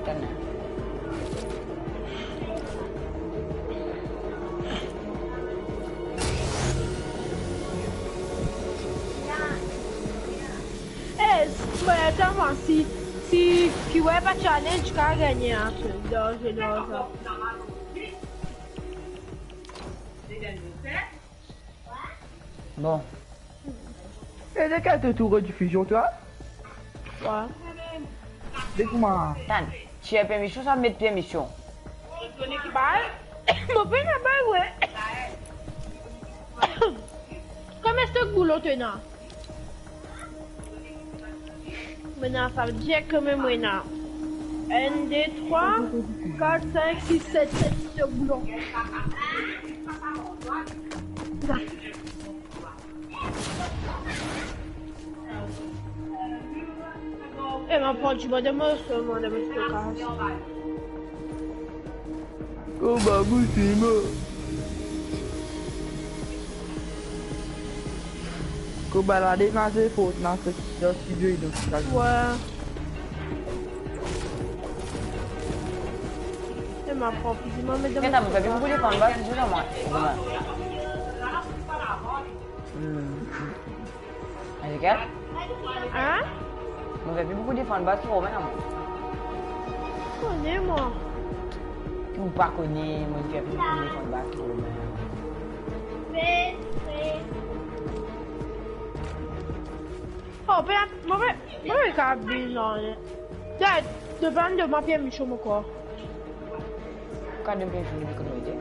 Tann la. Eh, mwa, atann mwa si. Si, si ou ena pa challenge, ou kav gagne, hein, dan ze larzan. Bon. E de kel to tour redifizion, twa? Wi. De kouma? Tann, ti permision sa, met permision. Bal? Mo pena bal, wi. Konbien stok boulon to ena? Mo ena, savedir ki mo ena enn, de, trwa, kat, sink, sis, set, set stok boulon. E mo pran dimoun de mo, so mo de mo stokaz. Konba mo sima. Konba la degaze Fortnite, se studio, e donk sa. Wi. E mo pran dimoun, me de mo stokaz. Mo fer boukou defann baz, se sa, mwa. Hmm. Ezekiel? Hein? Mo fer boukou defann baz ki Romain, mwa. Kone mwa. Ki ou pa kone, mo fer boukou defann baz ki Romain. Oh, pe, mo pe, mo pe kapav vinn la, ne. Dad, devan de mo permision mo krwar. Kan donn permision, donn permision.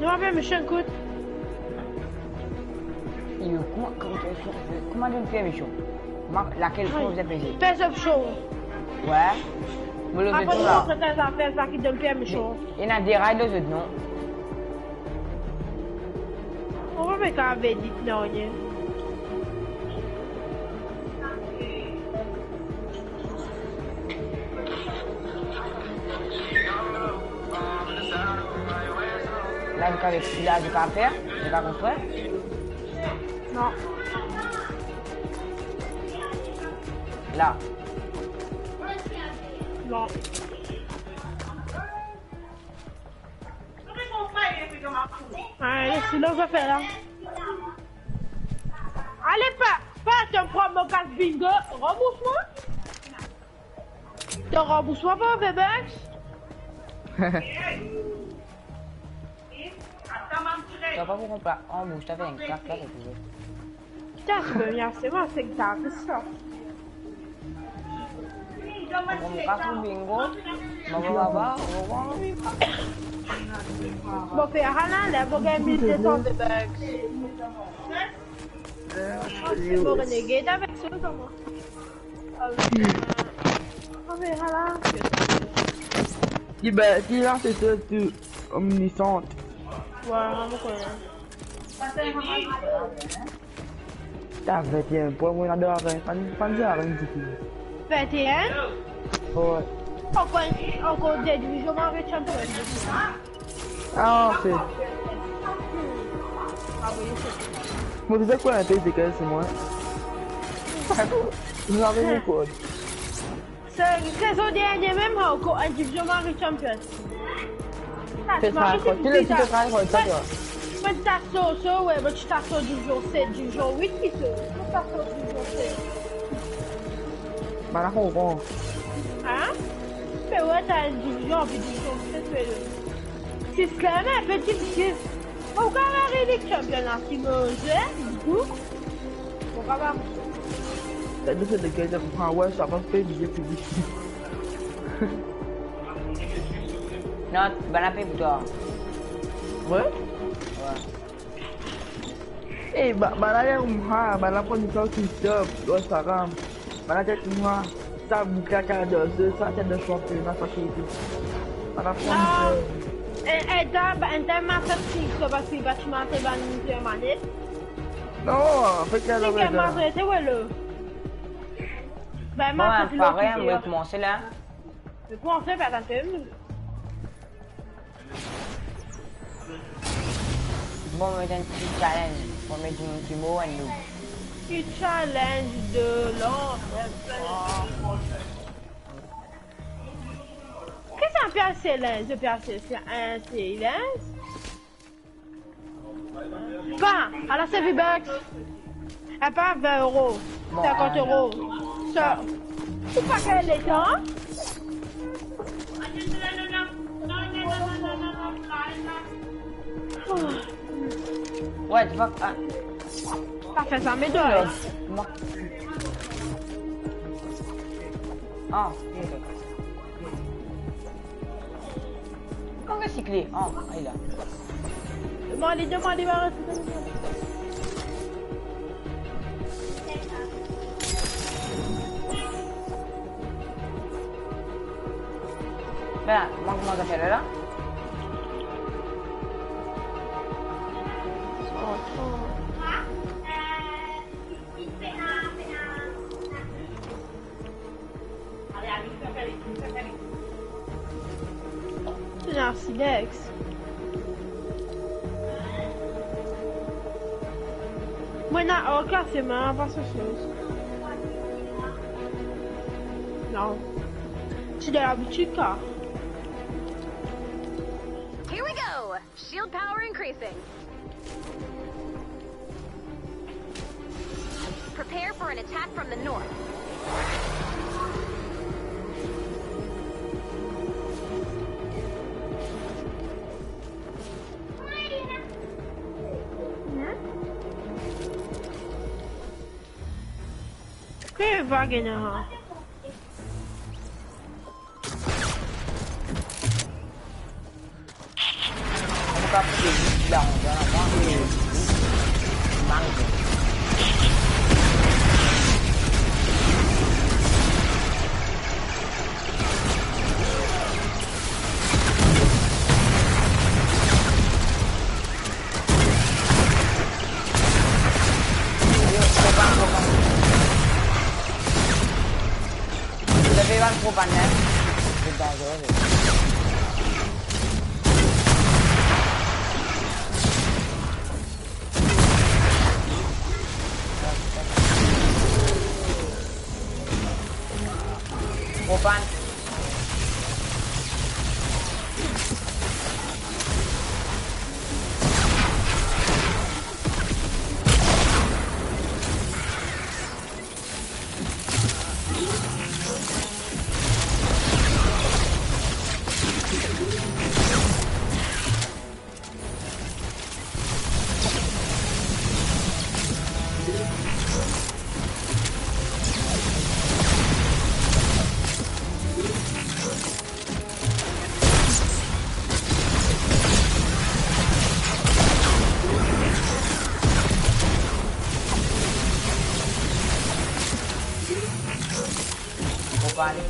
Donn permision, kout. Yo, kouma, kouma, kouma donn permision? Kouma, lakel opsion ou bizin peze? Pez opsion. Wi. Mo leve tou la. Apre, mo montre twa zafer sa ki donn permision. Ena de ray lor zot non. Mo pa pe kapav edit nanye. La, zot kapav, la, zot kapav fer, zot kapav konstrir? Non. La. Non. Ale, sinon, zafer la. Ale, pa, pa, to pran mo kas bingo, ranbours mwa. To ranbours mwa pa V-Bucks. To pa pou konpran, ranbours, to fer enn krak la, se tou. Putain, c'est bien, c'est moi, c'est que t'as appris ça. Bon, mo kas pou bingo. Baba, baba, baba. Bon, fer ala, la, mo gagn mil de san V-Bucks. Oh, c'est bon, renegade avec ça, comment? Oh, mais ala. Ki be, ki la, se tou omnisant. Wi, mo kone. Ta vinteen pwin, mwa, ladan avek, pa, pa dir arenn ditou. Vinteen? Wi. Ankor, ankor de divizion, mo ariv champion. Ah, ok. Mo bizin koup inpe, se kel, se mwa. Mo ave rekord. Se, sezon dernie mem, ankor enn divizion, mo ariv champion. Sa, ti ariv rekord. Ki le ti ariv rekord, sa, twa? Mo ti sort, so, wi, mo ti sort divizion set, divizion wit, ki so. Mo ti sort divizion set. Bann la konpran. Hein? Me wi, ta enn divizion, anvi divizion set, me le sistem inpe difisil. Ou kapav arive champion la, si mo zwe, dikou, ou kapav. Sa, nou se de gagn, ah wi, sa pa pe bien piblik. Non, bann la pe pou twa. Wi? Wi. Eh, ba, bann la, ha, bann la pran nou sa osi top, lor Instagram. Bann la tet mwa, sa boug la kapav danse, sa ti dan sanpiona, sa ki ete. Bann la pran nou sa. E, e, ta, ba, enn ta, ma sa ti, so, parski ba, ti mate bann Germane. Non, anfet, la, si, la, Germane, la. Te, we, le. Ba, ma sa ti, parey, le, mo koumanse la. Mo koumanse, pa tann. Bon, mo met enn ti challenge. Mo met dimoun ki mor, enn nou. Ti challenge de l'an. Ki sa P L C la? Zot P L C, se enn, se enn. Pa, ala se V-Bucks. E pa vin euro. Bon, sinkant euro. Sa. Ou pa gagn letan? Ouais, tu vois, ah. Pa fer sa, me dwa. Moi. Ah, ok. Kouma resikle? Ah, ayo la. Demann li, demann li, va resikle. Ben, kouma, kouma sa fer la? Narcidex. Mwa, ena ar klase mwa, pa so soz. Non. Ti dan labitid, ka. Here we go! Shield power increasing. Prepare for an attack from the north. Ke vag ena? Lev bann tro bann, hein. C'est dangereux. Tro bann. Mo pa ale.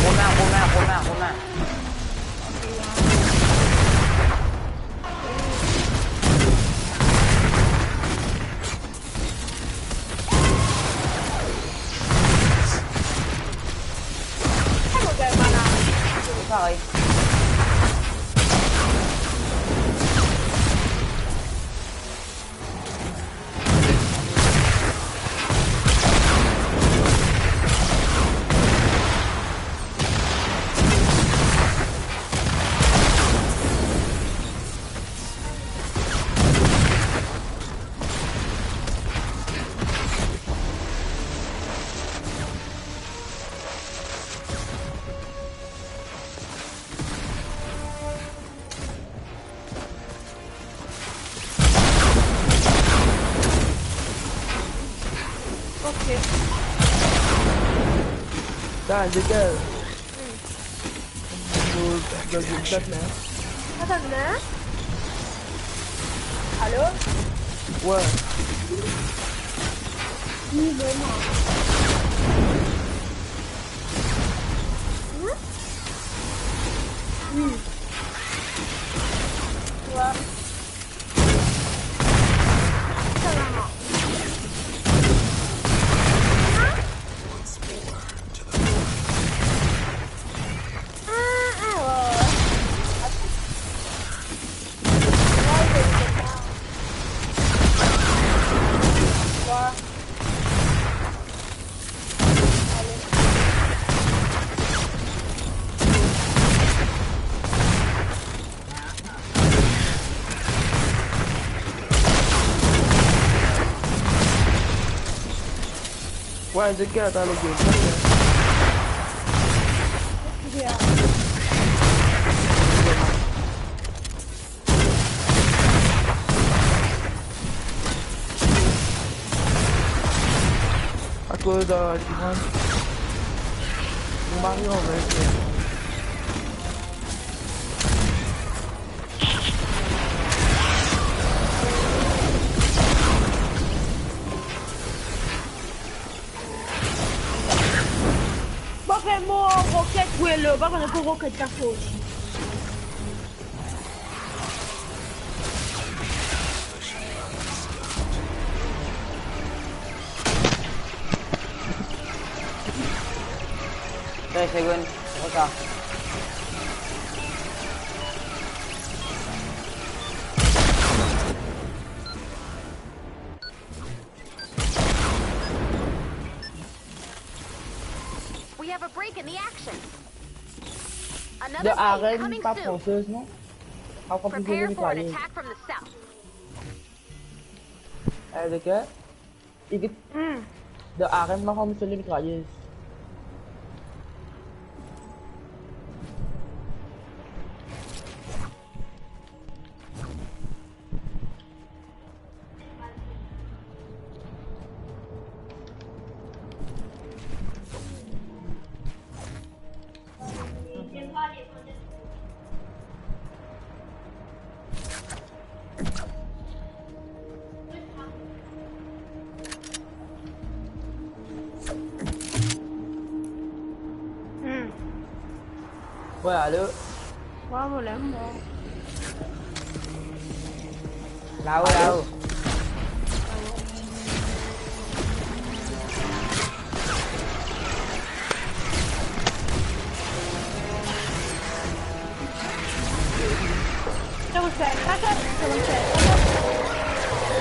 Romain, Romain, Romain, Romain. Parey. Ok. Sa, legal. Atann, hein? Alo? Ouais. Oui, vraiment. Hein? Oui. Ouais. Sa va. Hein? Ah, ah, ouais, Ouais, je garde dans le game. À cause de la demande. Mario, on va essayer. Mo fer mo roket, Welo, pa kone pou roket kapoz. Tres segonn, retar. We have a break in the action. Another De wave Arène, coming pa soon. Fransez, non? Prepare for an attack from the south. Eh, de quoi? Hmm. De Arène, ma fam, c'est les mitrailleuses. Hmm. Ouais, allô? Ouais, mo la, mo. Là-haut, là-haut.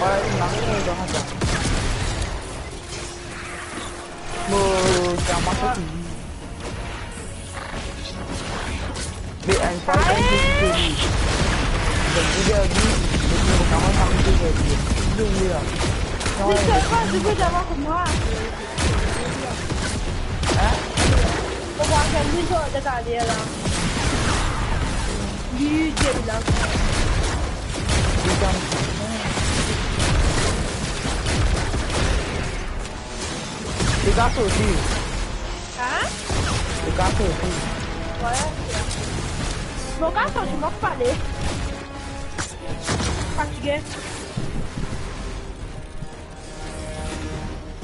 Ouais, il marche dans la. Mo, sa marse tou. Me enn fwa, li pa inn vizite li. Donk, li dir li, mo kamarad pa inn vizite li. Li dir li la. Non, li dir li pa inn vizite li. Hein? Mo pa inn vizite li la. Li, li la. Li dir li. Li kapav sorti. Hein? Li kapav sorti. Ouais. Mo kapav sorti, mo pale. Fatige.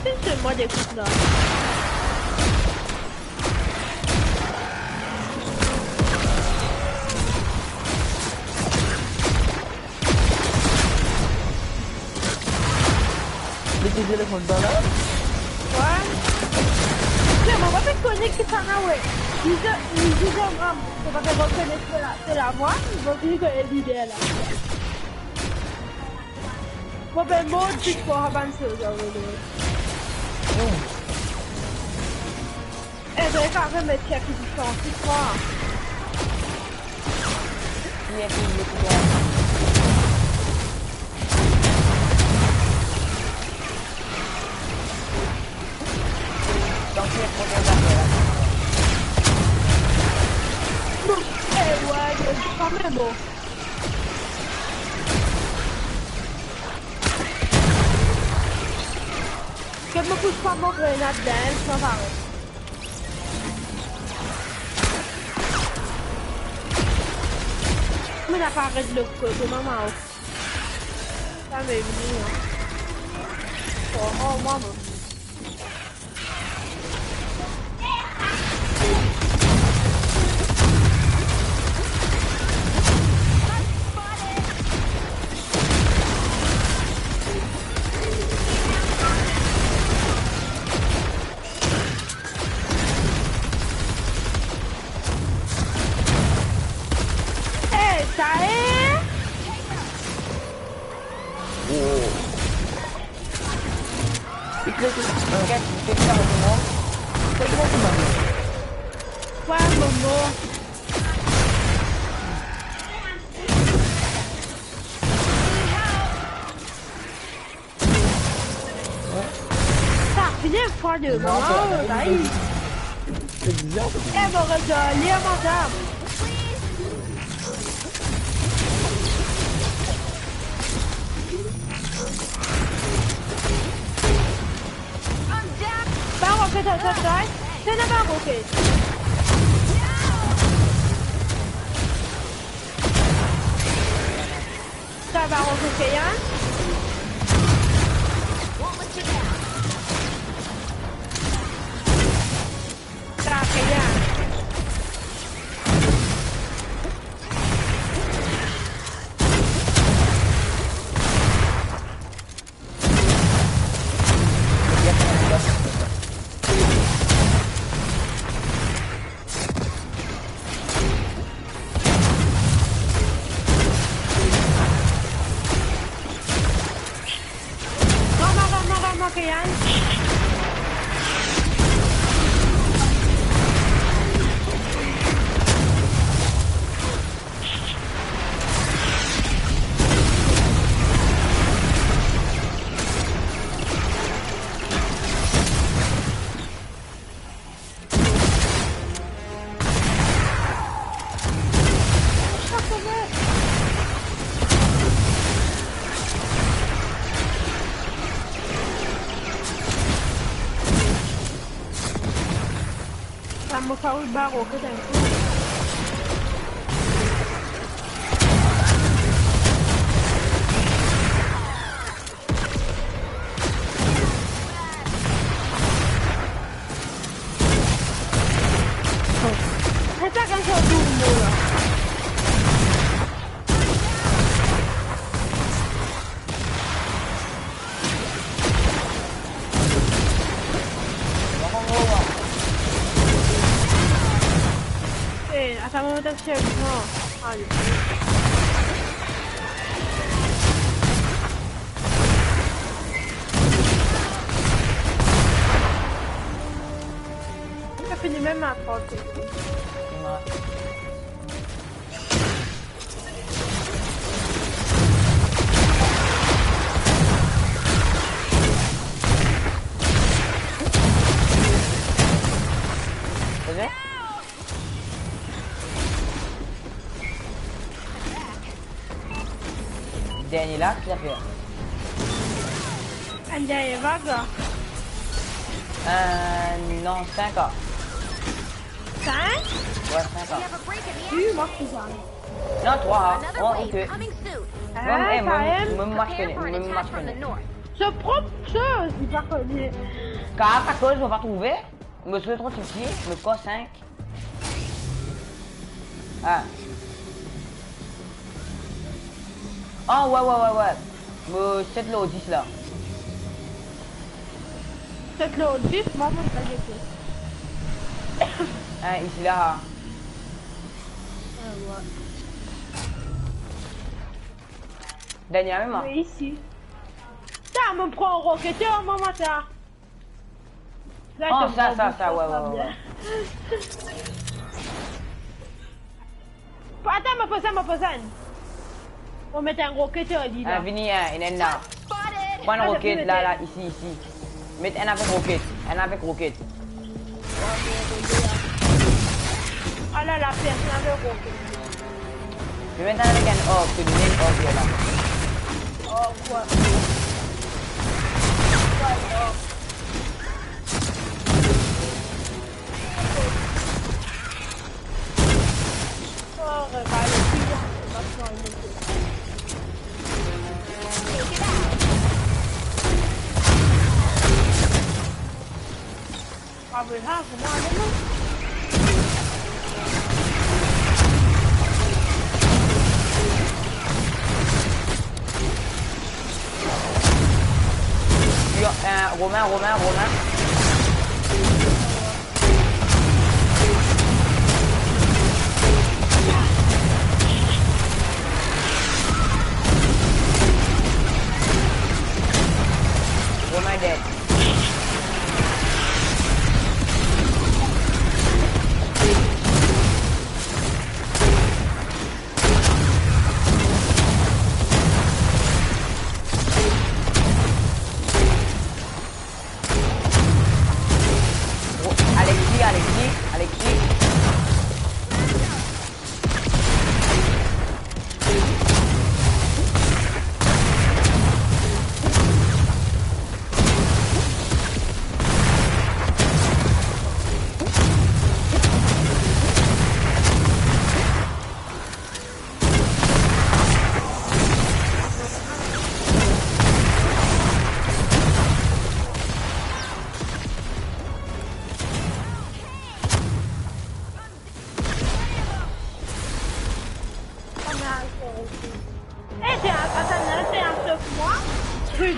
Finn selman dekout la. Li ti telefonn pa la? Ouais. Mo pa pe konek ki sa la, we. Li dir, li dir, mam, mo pa pe rekonet se la, se la mwa, mo dir ke lider la. Mo pe mor de twa bann solda, we. Ebe, kan mem met chef ki distans, ti krwar. Li ete, li ete bien. Donk, li ete bien zafer la. Non, e, we, kanmem, bon. Get mo pous pa mo grenad dan, sa va. Mo inn aparet lot kote, mama, oh. Sa me vini, hein. Oh, oh, mama. Eh, sa e? Oh. Get, get sa, Momo. Get sa, Momo. Kwa, Momo? Sa, vinn Bien fwa de mwa, oh, guys. Exact. Eh, bon, regarde, li a mon zam. Ba roket, sa, sa, sa. Sa, na ba roket. Sa va repouse, hein? Sa va, hein? Vama, vama, vama, Keyan. Sa mo faw ba roket enn kou. Atak enn kou tou mo la. Eh, atann, mo met enn servisman. Ale. Sa fini mem la, trank. Dernie la, ki zafer? Enn dernie vag la? Euh, non, sink la. Sink? Ouais, sink la. Wi, mwa ki gagn. Non, trwa, hein. Oh, ok. Ah, mwa, eh, mwa, kanmem. Mwa, mwa, mwa, mwa. Se prop, se, li pa kone. Kar akoz mo pa trouve, mo sou tro tipti, mo skor sink. Ah. Ah, ouais, ouais, ouais, ouais. Mo set lor dis la. Set lor dis, mwa, mo pa gete. Hein, isi la. Ah, ouais. Dernie mem, hein? Wi, isi. Sa, mo pran roket, mwa, sa. La, oh, sa, sa, sa, ouais, ouais, ouais. Atann, mo poz enn, mo poz enn. Mo met enn roket lor li la. Ah, vini, hein, ena enn la. Pran enn roket la, la, isi, isi. Met enn avek roket, enn avek roket. Ala, la pers enn avek roket. Li met enn avek enn orb, se li enn orb la. Orb, kwa? Kwa, orb? Yo, euh, Romain, Romain, Romain. Romain dead.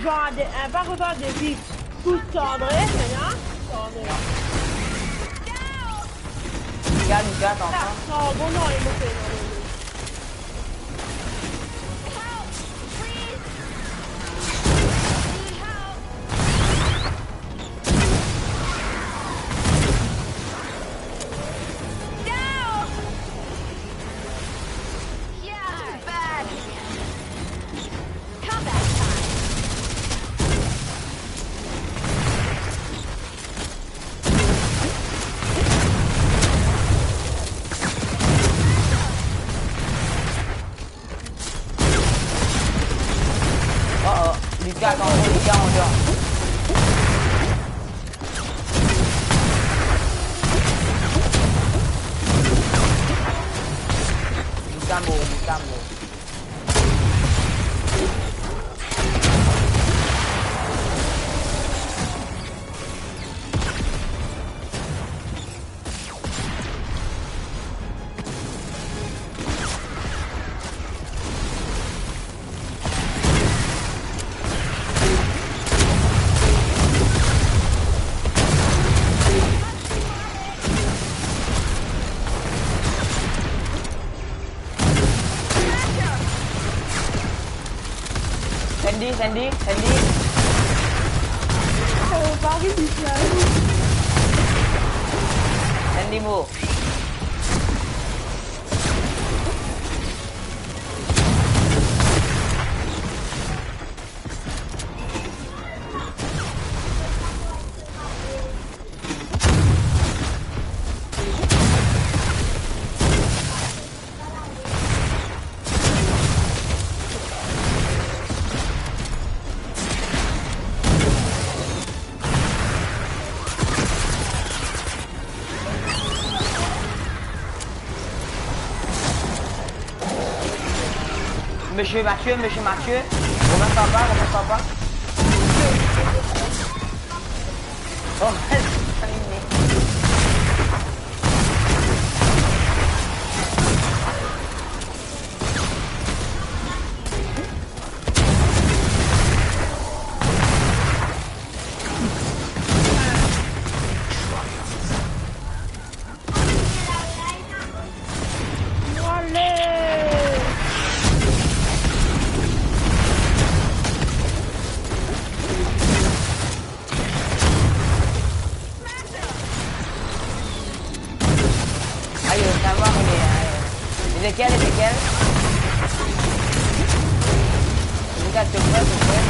Gade, eh, pa gade vit. Kout sa, André, mena. Sa, André. Gade, gade, anfin. Sa, bon, non, li mor, non, non, non. Oh, oh, li gagn anba, li gagn anba. Li gagn anba, li gagn anba. Sandy, Sandy, Sandy. Oh, pa ariv, Michel. Sandy, mo. Monsieur Mathieu, Monsieur Mathieu, comment ça va, comment ça va? Oh, terminé. Ayo, sa va, ayo. Lekel, lekel? Lekel, to frè, to frè?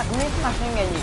Akouma ki masin gagne?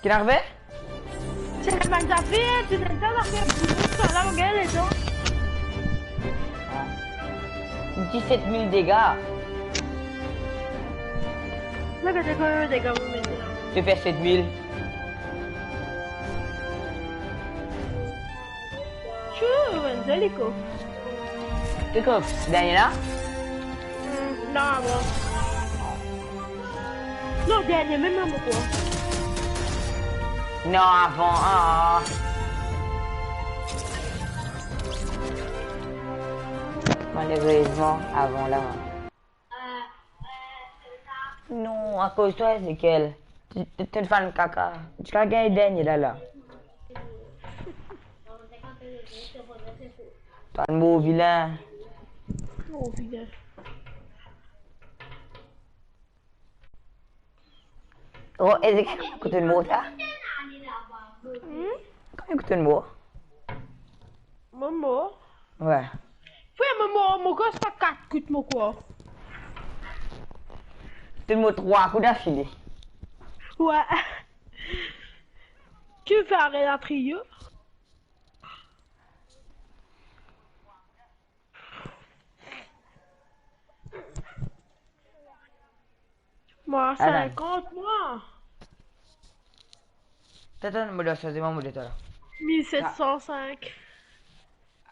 Ki arive? Se la bann zafer, ti ena sa zafer, sa la, mo gagn letan. Ah. Diset mil dega. Mo gete konbien dega mo mete la. To fer set mil. Tchou, enn zoli kof. Ki kof? Dernie la? Hmm, non, avan. Non, dernie mem la, mo krwar. Non, avan, ah. Malerezman, avan la. Non, akoz twa, Ezekiel. To, to, to fann kaka. Ti kav gagn dernie la, la. Twa mo vilin. Mo vilin. Oh, Ezekiel, konbien kout mo sa? Hmm? Konbien kout mo? Mo mo? Wi. Frer, mo mo, mo krwar se pa kat kout mo krwar. To mo trwa kout afile. Wi. Ki fer arena trio? Mwa, atann. Sinkant, mwa. Atann, mo dan sanzman, mo detan la. Mil set san sink.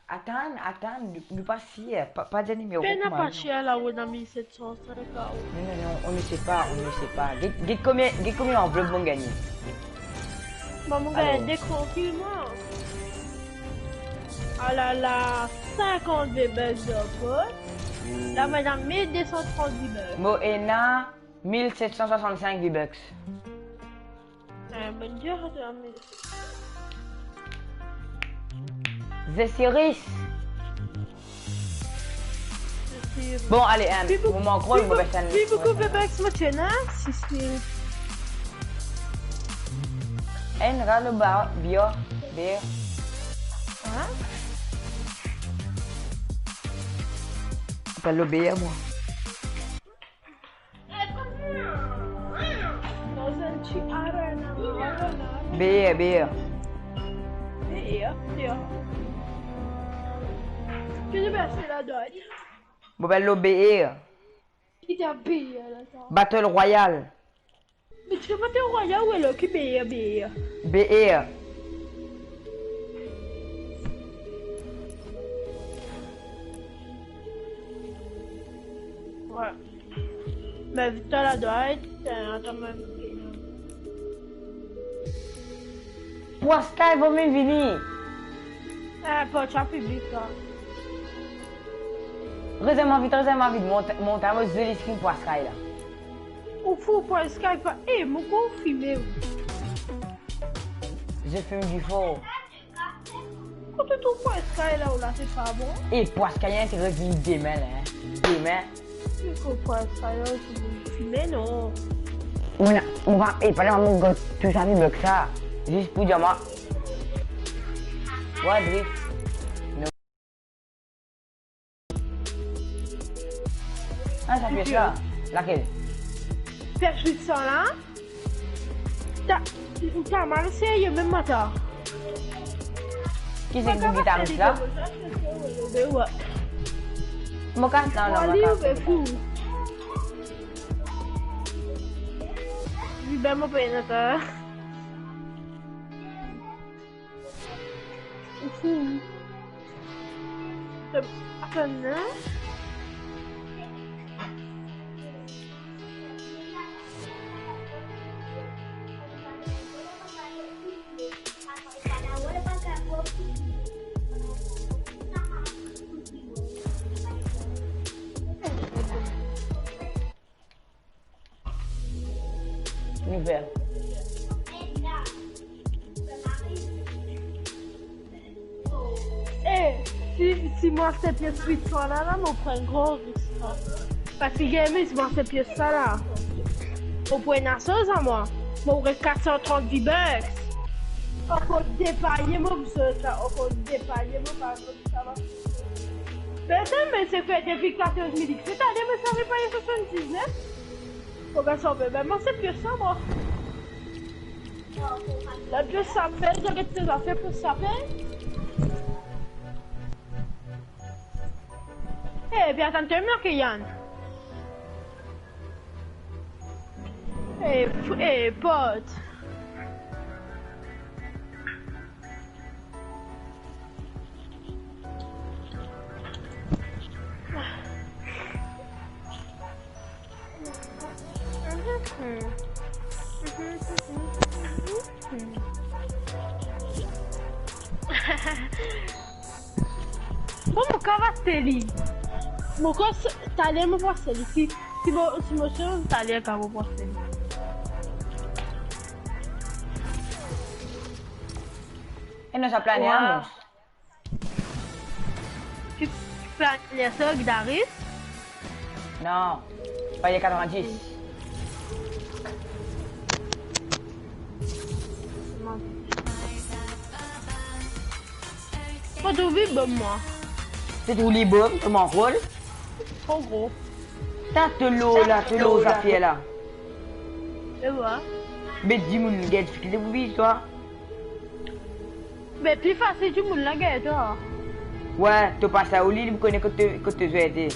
Atann, atann, nou, nou pa sir, pa, pa dir nimero. Pena pa sir la, ou ena mil set san sink la. Non, non, non, on ne sait pas, on ne sait pas. Get, get konbien, get konbien anvlop mo gagne. Bon, mo gagn de, trankil mwa. Alala, sinkant V-Bucks dan pos. La, mo ena mil de san trant V-Bucks. Mo ena mil set san swasann-sink V-Bucks. Eh, bonn dir, to ena mil. The Series. Bon, ale, hein, mo mank rol, mo bes enn. Pi boukou V-Bucks mo ti ena, si, si. Enn ralo ba, bia, ber. Hein? Apel lo ber, mwa. Ber, ber. Ber, ber. Ki nou pe aste la, Dad? Mo apel lo ber. Ki ti ena ber la, sa? Battle Royale. Me ti Battle Royale, ou ena ki ber, ber? Ber. Wi. Me Victor la dwat, eh, atann mwa. Pwa Sky, vo mem vini. Eh, pa ti ena piblik la. Rezerv mwa vit, rezerv mwa vit, mont, mont mo zoli skin Pwa Sky la. Ou fou, Pwa Sky pa, eh, mo konfirme. Je fume du fort. Kot to trouv Pwa Sky la, ou la, se pa bon. E Pwa Sky, hein, ti revini demin la, hein. Demin. Me kot Pwa Sky la, ou fime, non? Mo la, mo va, e pa la, mo gagn tou sa, li blok sa. Zis pou dir mwa. Wa, Drift. Ah, sa pies la. Lakel? Pies wit san la. Ta, ta mal serye mem, mata. Ki se ki gitaris la? Mo kas la, non, mo kas. Li be mo pena ta. Isi. Atann, hein? Nouvel. Eh, si, si mo aste pies wit san la, la, mo pran gran risk, la. Parski gagn, si mo aste pies sa la, mo pou ena soz a mwa. Mo res kat san trant V-Bucks. Ankor de panye mo bizin sa, ankor de panye mo pa Sa va. Personn, me se fer depi katorz mil X. Setane, mo ti ariv peye swasann-diznef. Mo gagn sa, be, be, mo aste pies sa, mwa. La, to sape, to get to zafer pou sape. Eh, pe atann twa, Marc-Yann. Eh, f-, eh, pot. Bon, mo kav aste li. Mo krwar s-, taler mo pou aste li. Si, si mo, si mo sov, taler kav mo pou aste li. E non, sa plane. Wow. Amos. Ti plane sa, Gidaris? Non, plane katrevindis. Mo trouv li bom, mwa. To trouv li bom, to mank rol? Tro gro. Ta to lor la, to lor zafer la. E vwala. Be dimoun gagn difikilte pou viv, twa. Be pli fasil dimoun la gagn twa. Wi, to pas la ou li, li pou kone kot to, kot to zwe ete.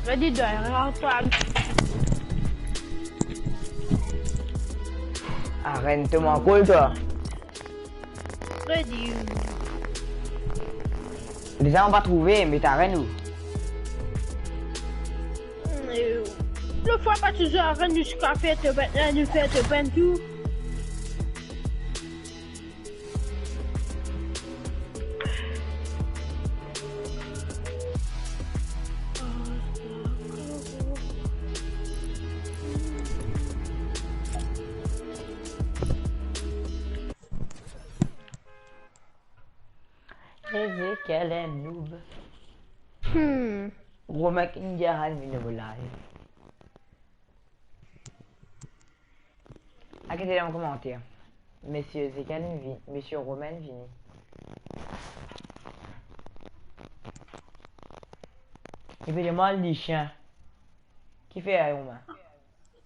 Redi dwa, redi twa. Arenn, to mank rol twa. Redi. Deza mo pa trouve, me ta arenn ou. Hmm, eh, lofwa pa ti zwe arenn ziska fer to benn, eh, nou fer to benn tou. Ezekiel enn noob. Hmm. Romain ki gagn vinn mo live. Akete dan mo komanter. Monsieur Ezekiel vini, Monsieur Romain vini. Epi demann li sien. Kifer, Romain?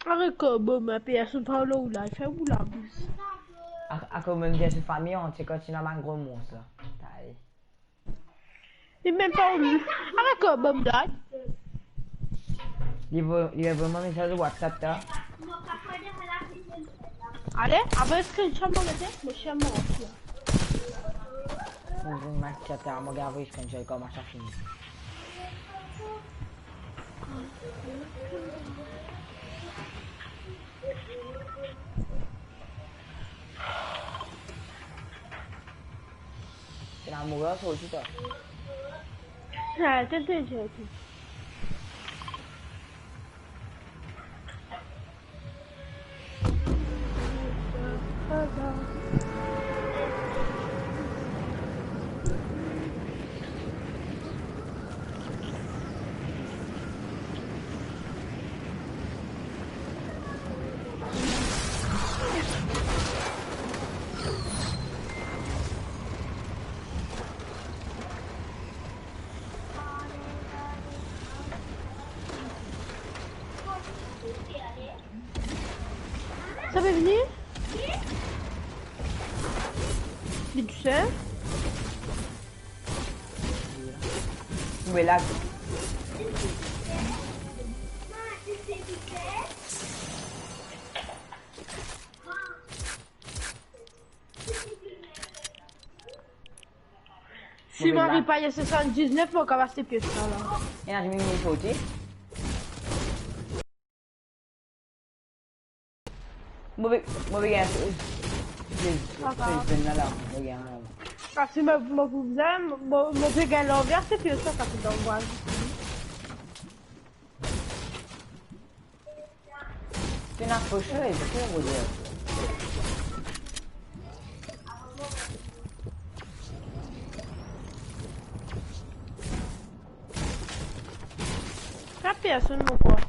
Aret kobom, ma personn pa lor live, fer ou labous. A, akoz mem dir se fami antie, kan ti ena bann gro mons la. Tay. Li mem pa ou li. Aret kobom, dad. Li vo-, li avoy mwa mesaz WhatsApp ta. Ale, avoy screenshot mo gete, mo siem mo antie. Mo vinn mak tata, mo gagn avoy screenshot kouma sa fini. Ena moral sorti ta. Ah, t'es déjà dit. Sa pe vini? Li tousel? Ou be lag. Si mo ariv pa swasann-diznef, mo kav aste P S la. Ena dimoun ki sorti. Mo pe, mo pe gagn, eh, eh, eh, la, la, mo gagn la. Parski mo, mo pou bizin, mo, mo pe gagn lanvi, se pli sa, sa pe dan mwa. T'es une faucheuse, c'est ce que vous dire. Sa personn, mo krwar.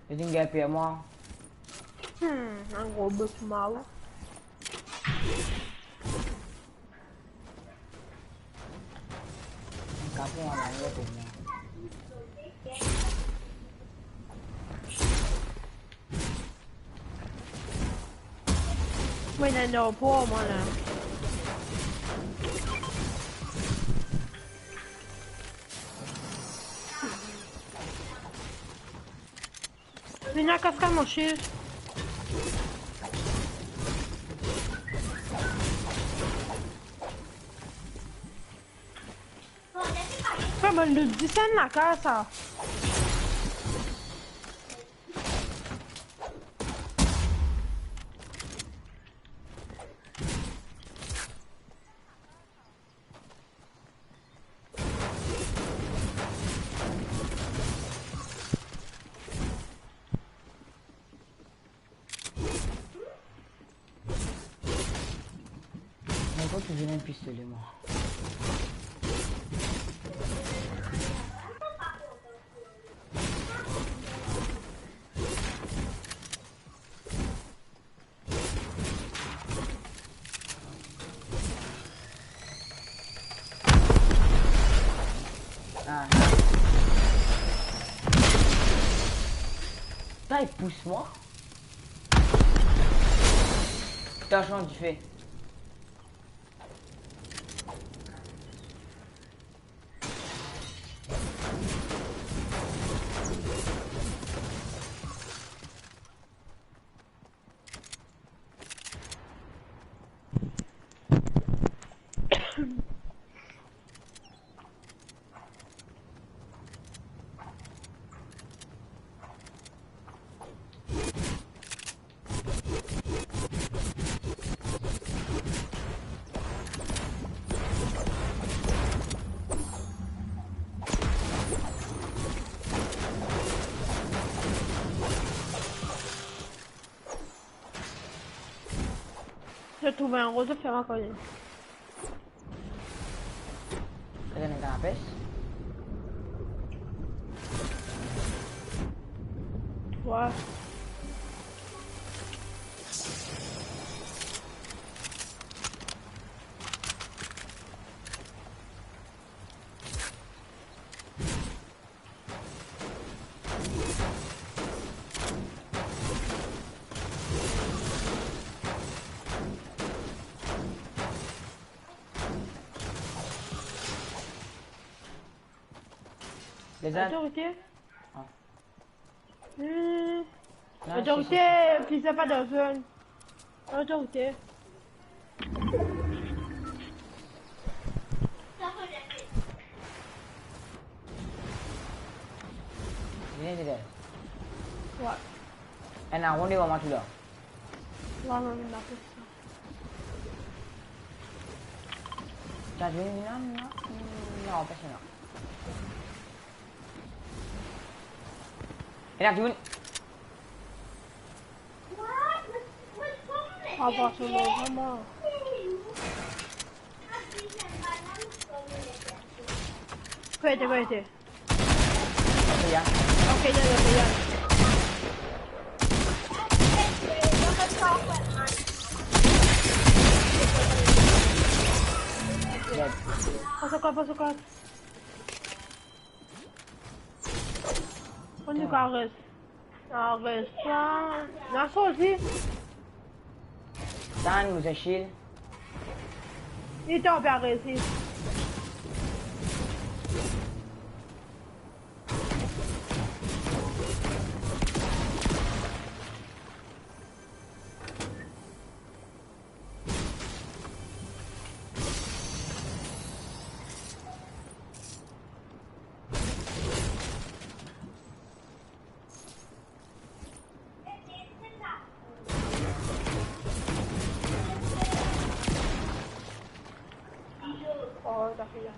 Li vinn gagn pi mwa. Hmm, enn gro bout mal. Kapon a la, pou mwa. Mwa, ena enn armor mwa la. Vinn la, kas, kas, mo cher. Kouma bann loot disann lakaz sa? Mo ankor touzour ena enn pistole, mwa. Ah. Sa, li pous mwa. Tansyon dife. J'ai trouvé un roseau, fais raconter. T'as gagné dans la pêche ? Ouais. Lezot. Attends, ok. Ah. Hmm. Non, autorité, si, si, si. Pizza pas dans zone. Autorité. Vini, vini. Ouais. Ena ronn devan mwa tou la. Ouais, ouais, ouais, ma personne. T'as vu, non, non, non, personne, non. Ena dimoun. Ah, bon, c'est bon, vraiment. Kote, kote? Ok, ya. Ok, ya, ya, ya. Dead. Pas encore, pas encore. Konn li kapav res. Ah, res sa. Li sorti. Tann, mo zis chill. Li tonbe a resi. Oh, ta fer la.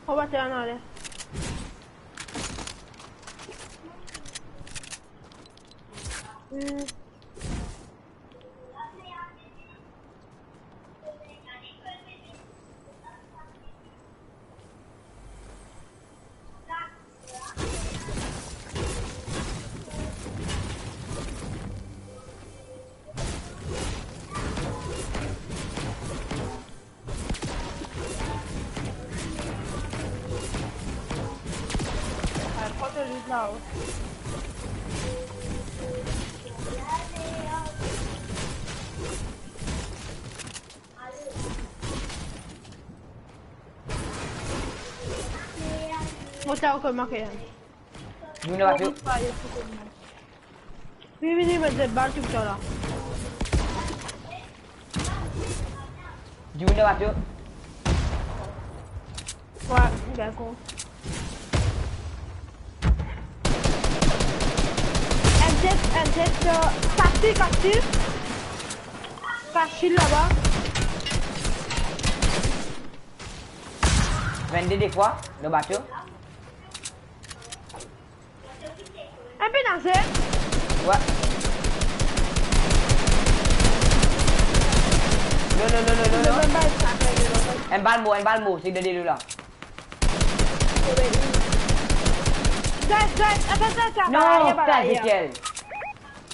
Anba tera la, ale. Hmm. Lao. Mo ta ou kouma ke. Dimoun laba to. Vini, vini, met zot bal tou la. Dimoun laba to. Wi, dakor. Enn tet, enn tet, euh, fasil, fasil. Fasil laba. Vennde de fwa, lor bato. Enn pe naze. Wi. Lo, lo, lo, lo, lo, lo. Enn bal mor, enn bal mor, se de, de, de la. Guys, guys, atann, atann, atann. Non, abaye, abaye.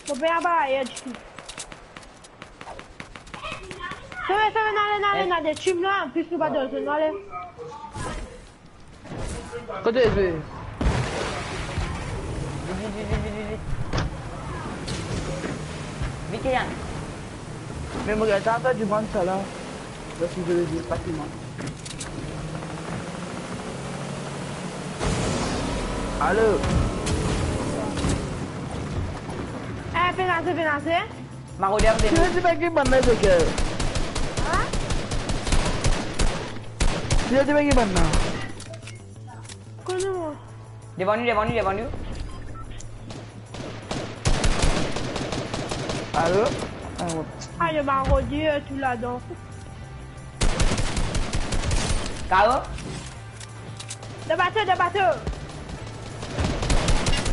Mo pe abaye ditou. Sove, sove, nale, nale, nale, team la, anplis nou pa dan zone, ale. Kote li? Vit, vit, vit, vit, vit, vit. Vit, Keyan. Me mo gagn sa, sa dimoun sa la. Parski zot, zot pa timoun. Alo. Eh, pe naze, pe naze. Maroder, vini. Sila dimoun ki bann la, Joker? Hein? Sila dimoun ki bann la? Kote mwa? Devan nou, devan nou, devan nou. Alo? Ah, wi. Ah, le maroder, tou ladan. K O? Dan bato, dan bato.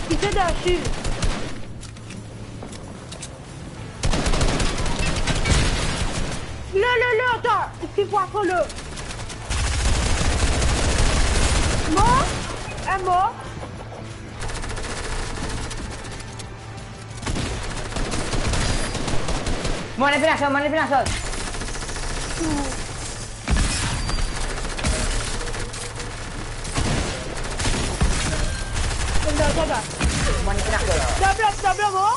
Li pe dan sil. Lo, lo, lo, atann. Li ti pou apolo. Mor? Enn mor? Mo ena pena sa, mo ena pena sa. Mo ena pena sa. Double, double, mo.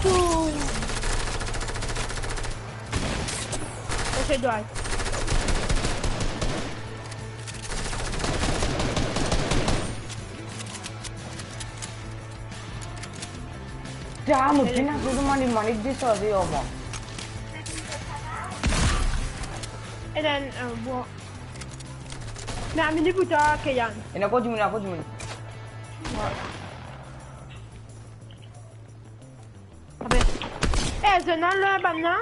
Tou. Ese dwat. Damn, mo pena zwe, mo mann, mann desarze ar mwa. E then, euh, bon. Me amini pou twa, Keyan. Ena ankor dimoun, ena ankor dimoun. Wi. Abe. Eh, zot ena lwin bann la?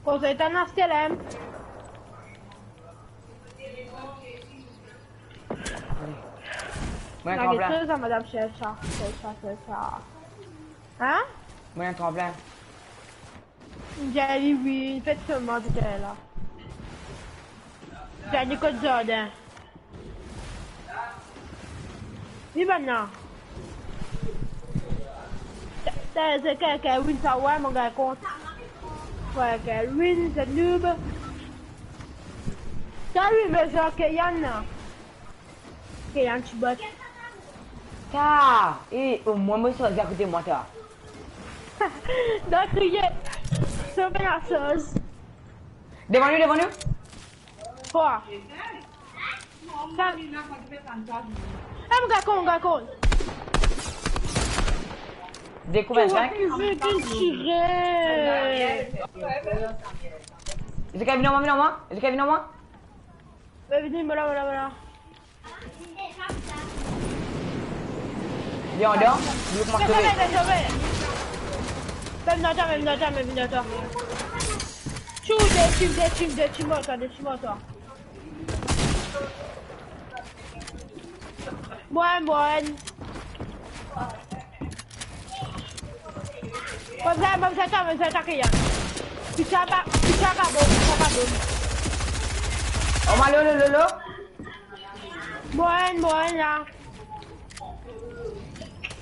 Koze tann astelem. Mo ena tranplin. Lage sa, madam, cherche sa, cherche sa, cherche sa. Hein? Mo ena tranplin. Li dir li wi, li pe fer mwa biten la. Li dir li kot zardin. Li bann la. Ta, ta, se kel, kel win sa, wi, mo gagn kont. Wi, kel win, se noob. Sa wi, me sa Keyan la. Keyan ti bot. Ta, e, omwin mo swazir akote mwa, ta. Dan kriye. Sove lasoz. Devan nou, devan nou. Kwa? Sa, ah, mo gagn kont, mo gagn kont. De kou vennsenk. Ki vinn tire. Ezekiel, vinn ar mwa, vinn ar mwa. Ezekiel, vinn ar mwa. Vinn, vinn, vinn la, vinn la, vinn la. Li andan, li koumansé sove. Sove, sove, sove. Mem dan twa, mem dan twa, mem dan twa. Tchou, de team, de team, de team ar twa, de team ar twa. Mwa, mwa. Mo bizin, mo bizin twa, mo bizin twa, Keyan. Pita pa, pita pa bon, pita pa bon. Anba, lo, lo, lo, lo. Mwa, mwa, la.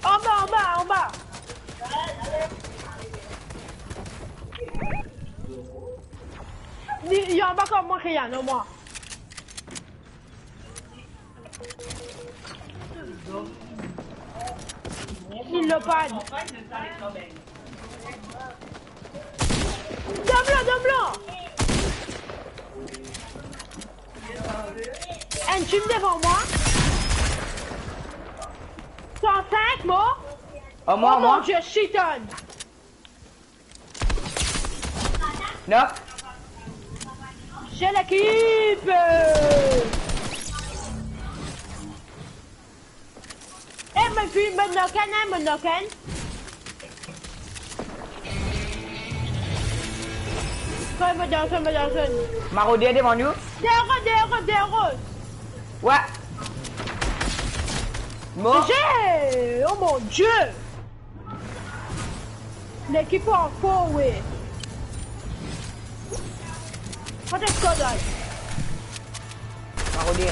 Anba, anba, anba. Li, li anba koman ki li, non, mwa. Li lopad. Donn mwa, donn mwa. Enn team devan mwa. San senk mor. Oh, mwa, oh, mwa. Mon Dieu, Chiton. Knock. J'ai l'équipe. Eh, mo finn, mo knock enn, hein, mo knock enn. Koy, mo down zone, mo down zone. Marodè devan nou. Dehor, dehor, dehor. Ouais. Mor. J'ai, oh mon Dieu. Lekip an for, wi. Kote squad la? Marodè.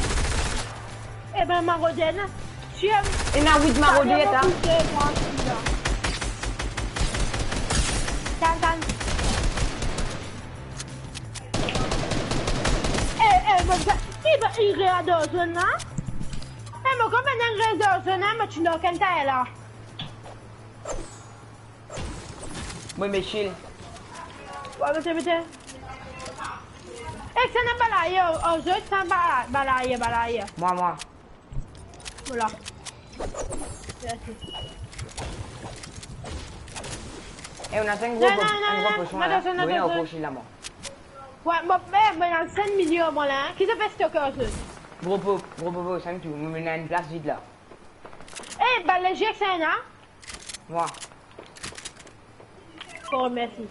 Ebe, marodè la. Ena wit marodè, ta. Tann, tann. Eh, eh, mo, ki va, li res dan zone la? Eh, mo, kouma li res dan zone la, mo ti knock enn tayler la. Mwa, mo chill. Wa, mete, mete. Eh, sa ena balaye, oh, oh, zot, sa ena bala-, balaye, balaye. Mwa, mwa. Voilà. Mersi. Eh, ena enn gro... Non, non, non, non, non, non, non, non. Bon, ena ankor la, mwa. Wa, mo, eh, mo ena senk milyon, mwa, la, hein. Ki sa fer stock, zot? Gro pop, gro pop, sann tou, mo ena enn plas vid la. Eh, bal lezer, sa ena? Mwa. Oh, mersi.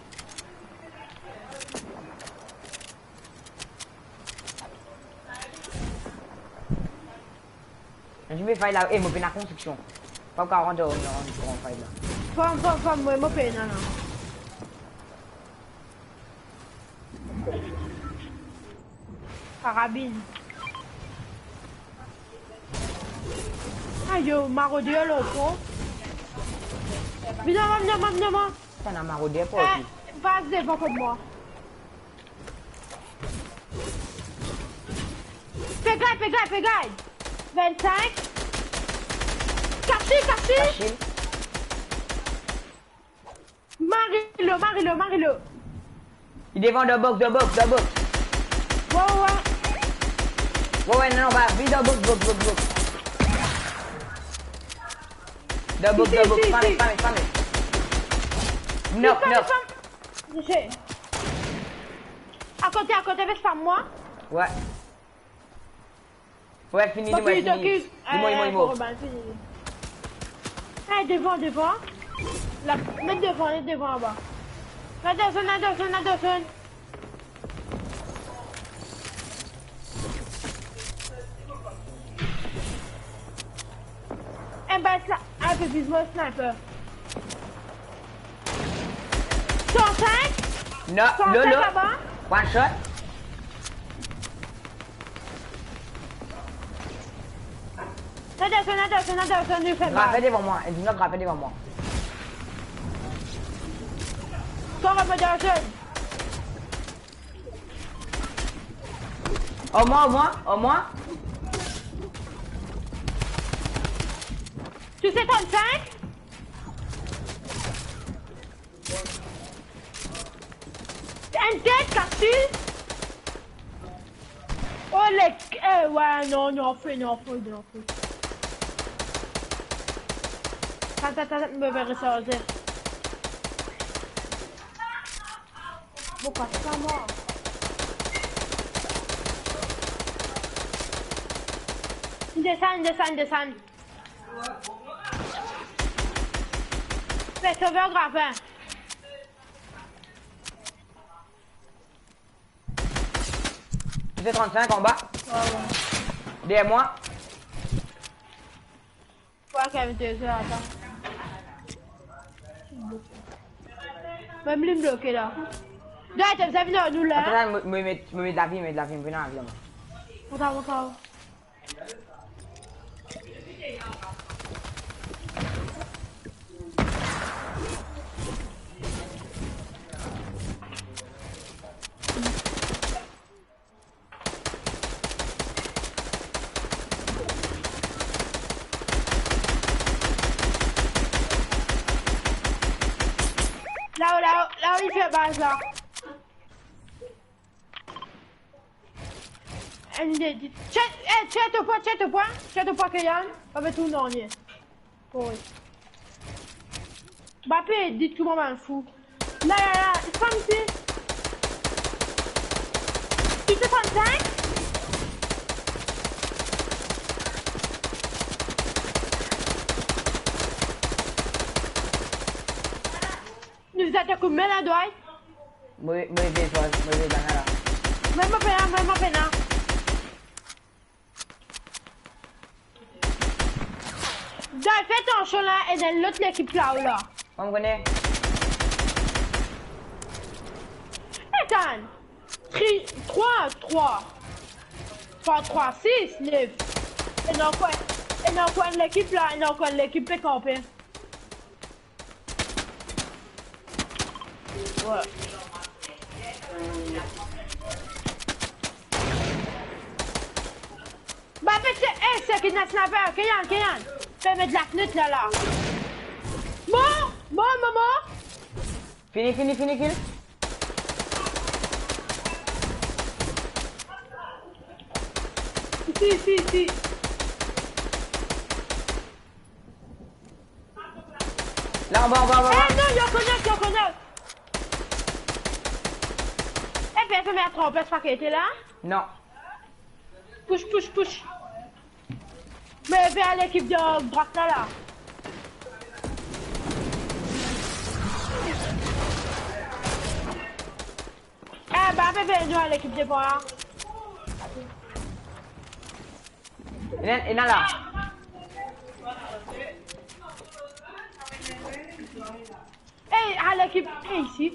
Mo ti pe fight la, eh, mo pena konstriksion. Pa kapav rant dan, dan, dan fight la. Fam, fam, fam, mwa, mo pena la. Karabinn. Ayo, marodè lor pon. Vinn, vinn, vinn, vinn, vinn. Sa ena marodè par isi. Eh, pas devan kot mwa. Pegay, pegay, pegay. Vennsenk. Kasi'l, kasi'l. Kasi'l. Mari lo, mari lo, mari lo. Li devan, dan box, dan box, dan box. Wa, wa, wa. Wa, wa, non, non, pa, vinn dan box, box, box, box. Dan box, isi, dan box, isi, pa met, isi. Pa met, pa met. Knock, knock. Isi, isi. Akote, akote, res pa mwa. Wa. Wa, fini li, wa, fini. Li mor, li mor, li mor. Eh, bon, bann fini. Eh, devan, devan. La, met devan, met devan anba. Anderson, Anderson, Anderson. Enn bal la, ah, pe viv mo sniper. San senk? Non, san senk lo, lo. Laba. One shot. Anderson, Anderson, Anderson, li fer mal. Grape devan mwa, enn dimoun grape devan mwa. Kor mo Anderson. Omwin, omwin, omwin. Touse trant-sink. Enn tet, kapsil. Oh, lek, eh, ouais, non, non, feu, non, feu, non, feu. Attends, attends, attends, mo pe resarze. Mo pas pa mwa. Desann, desann, desann. Fè sove grapin. Touse trant-sink anba. Ouais, ouais. Deryer mwa. Fwa ki avek de zot, atann. Mem li bloke la. Dwa, to bizin vinn ar nou la. Atann, atann, mo, mo met, mo met lavi, mo met lavi, mo vinn ar lavi la, mwa. Atann, atann. Li fer baz la. Enn de, de, tchek, eh, tchek to pwa, tchek to pwa, tchek to pwa, Keyan, pa met ou nanye. Wi. Mbappe, dit kouma bann fou. La, la, la, li fam isi. Ti soixante-cinq. Nou atak kouma la, Dwight. Move, move, move, move, bann la. Mem mo pena, mem mo pena. Dwight, fer atansion la, ena lot lekip la, ou la. Mo kone. Etan. Tri-, trwa, trwa. Trwa, trwa, sis, nef. Ena ankor, ena ankor enn lekip la, ena ankor enn lekip pe kanpe. Wi. Ba, pe se, eh, se ki ena sniper, Keyan, Keyan. Pe met lafnet la, la. Mor, mor, mor, mor. Fini, fini, fini, kill. Isi, isi, isi. La, anba, anba, anba, anba. Eh, non, yo konek, yo konek. Eh, pe fer mem tro plas pa ki ete la? Non. Push, push, push. Me ver lekip de dwat la, la. Eh, ba, pe vini ar lekip de dwat la. Ena, ena la. Ey, ar lekip, ey, isi.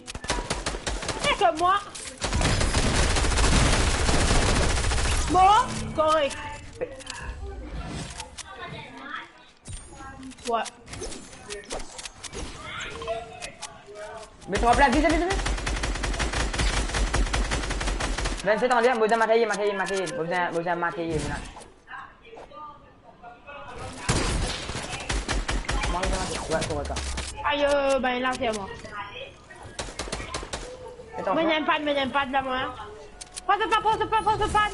Ey, kom mwa. Bon, korek. Wi. Met tro plas, vit, vit, vit. Vennset anler, mo bizin matey, matey, matey. Mo bizin, mo bizin matey, mena. Wi, korek la. Ayo, bann la, se mwa. Mo ena enn pad, mo ena enn pad la, mwa. Pran sa pad, pran sa pad, pran sa pad.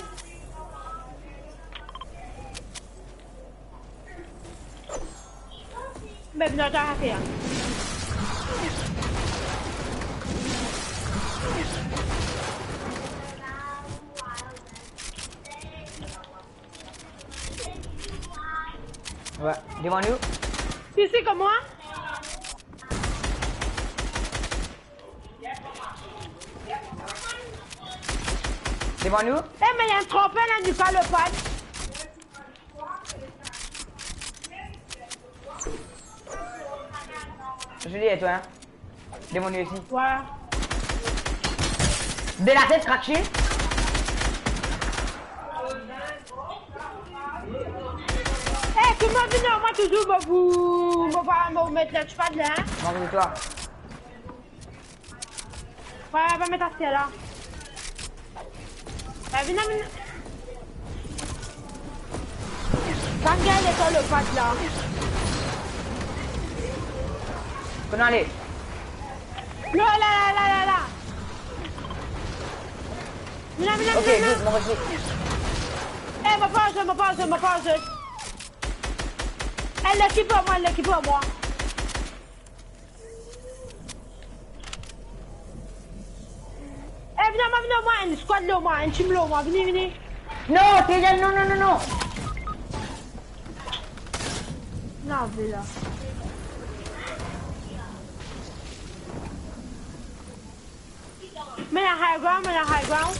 Mem nou atak la. Wi, devan nou. Isi, kom mwa. Devan nou. Eh, me ena enn tropel la, nou pa le pad. Zoli, e twa, hein? Devan nou isi. Wi. De latet, krak isi. Eh, kouma vinn ar mwa touzour, mo pou, mo pa, mo met lespad la, hein? Manz twa. Wi, pa met aster la. Eh, vinn, vinn. Bann gagn lekol le pad la. Kouma ale? La, la, la, la, la, la. Vinn, vinn, vinn, vinn. Ok, good, mo resi. Eh, mo pa zwe, mo pa zwe, mo pa zwe. Eh, lekip ar mwa, lekip ar mwa. Eh, vinn ar mwa, vinn ar mwa, enn squad lor mwa, enn team lor mwa, vini, vini. Non, Kilian, non, non, non, non. Non, vila. Me ena high ground, me ena high ground.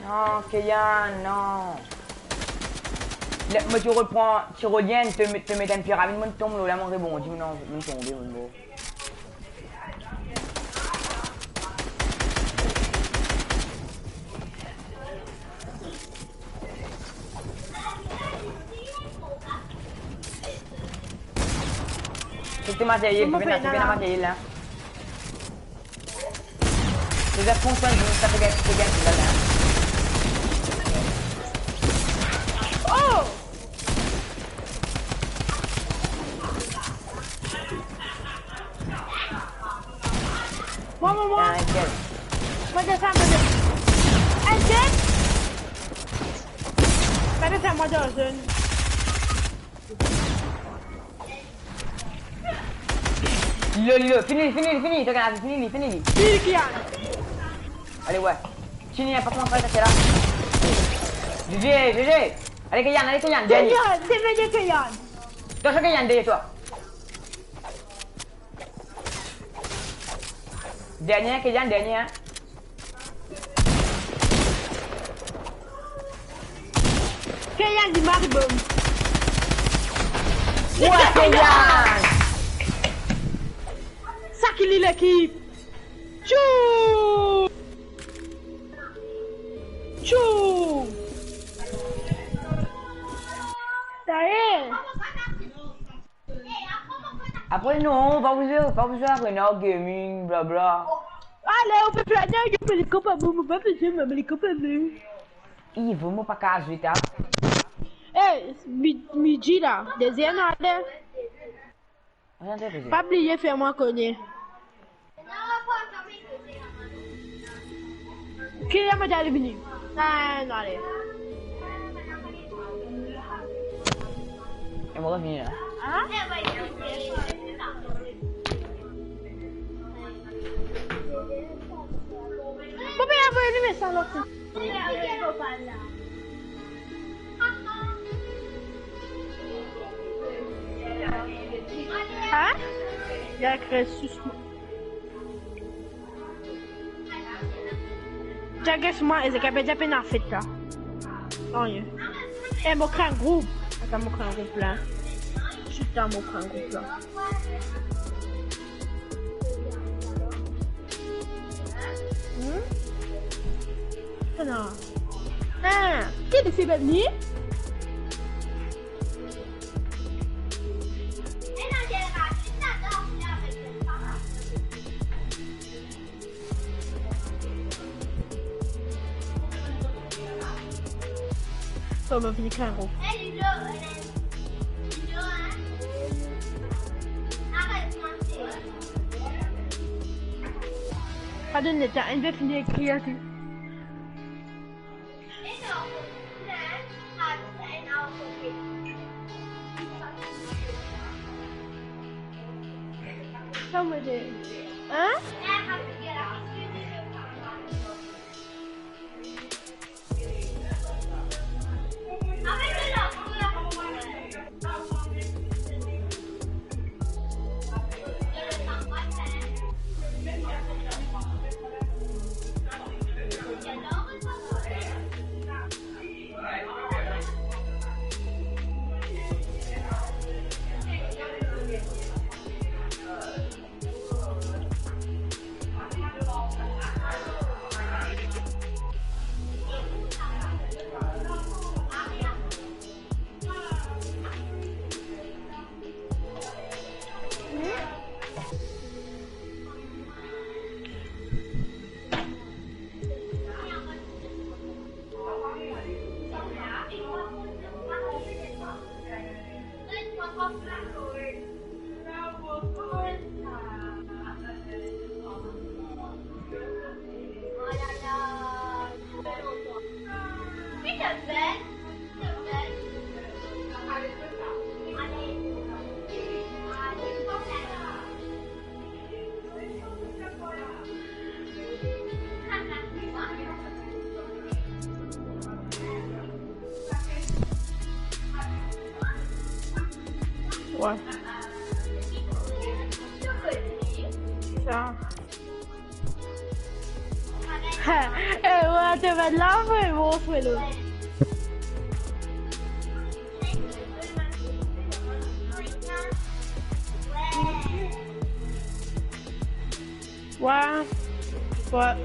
Non, Kilian, non. Le, mo ti repran, ti revien, to met, to met enn piramid, mo tonbe lor la, mo rebondi, mo non, mo tonbe, mo mor. Seki materyel, seki materyel la. Seki materyel la. Oh! Lilo, lilo, fini li, fini li, fini li, to gagn lavi, fini li, fini li. Fini li, Kian. Ale, wey. Fini, pa koumans atak la. GG, GG. Ale, Kian, ale, Kian, dernie. Kian, se mete Kian. Atansion, Kian, dernie twa. Dernie, Kian, dernie, hein. Kian, li mari bom. Wey, Kian! Sa ki li lekip. Tchou! Tchou! Sa ye. Apre non, pa bizin, pa bizin Renar Gaming, blabla. Ale, ou pe plane, ou pe li konpran, mo pa bizin, mo li konpran. Ivo, mo pa kapav zwe ta. Eh, mi-, midi la, deziem ale. Regarde, regarde. Pa bliye fer mwa kone. Ki lor mo ti ale vini? Ah, non, ale. E mo revini la. Hein? Mo pe avoy li mesaz lot. Hein? Li al kre sus mwa. Ti ges mwa, e zot kapav dir pena fet la. Nanye. E mo kre enn group. Atann, mo kre enn group la. Zis la, mo kre enn group la. Hmm? Ala. Ah, ki de se bel ni? Kouma fini karo? Pardonn, leta, enn ver fini ekrir tou. Sa mo dir. Hein? Ouais. Sa. Eh, ouais, tu vas de là, ouais, bon, frérot. Ouais. Ouais.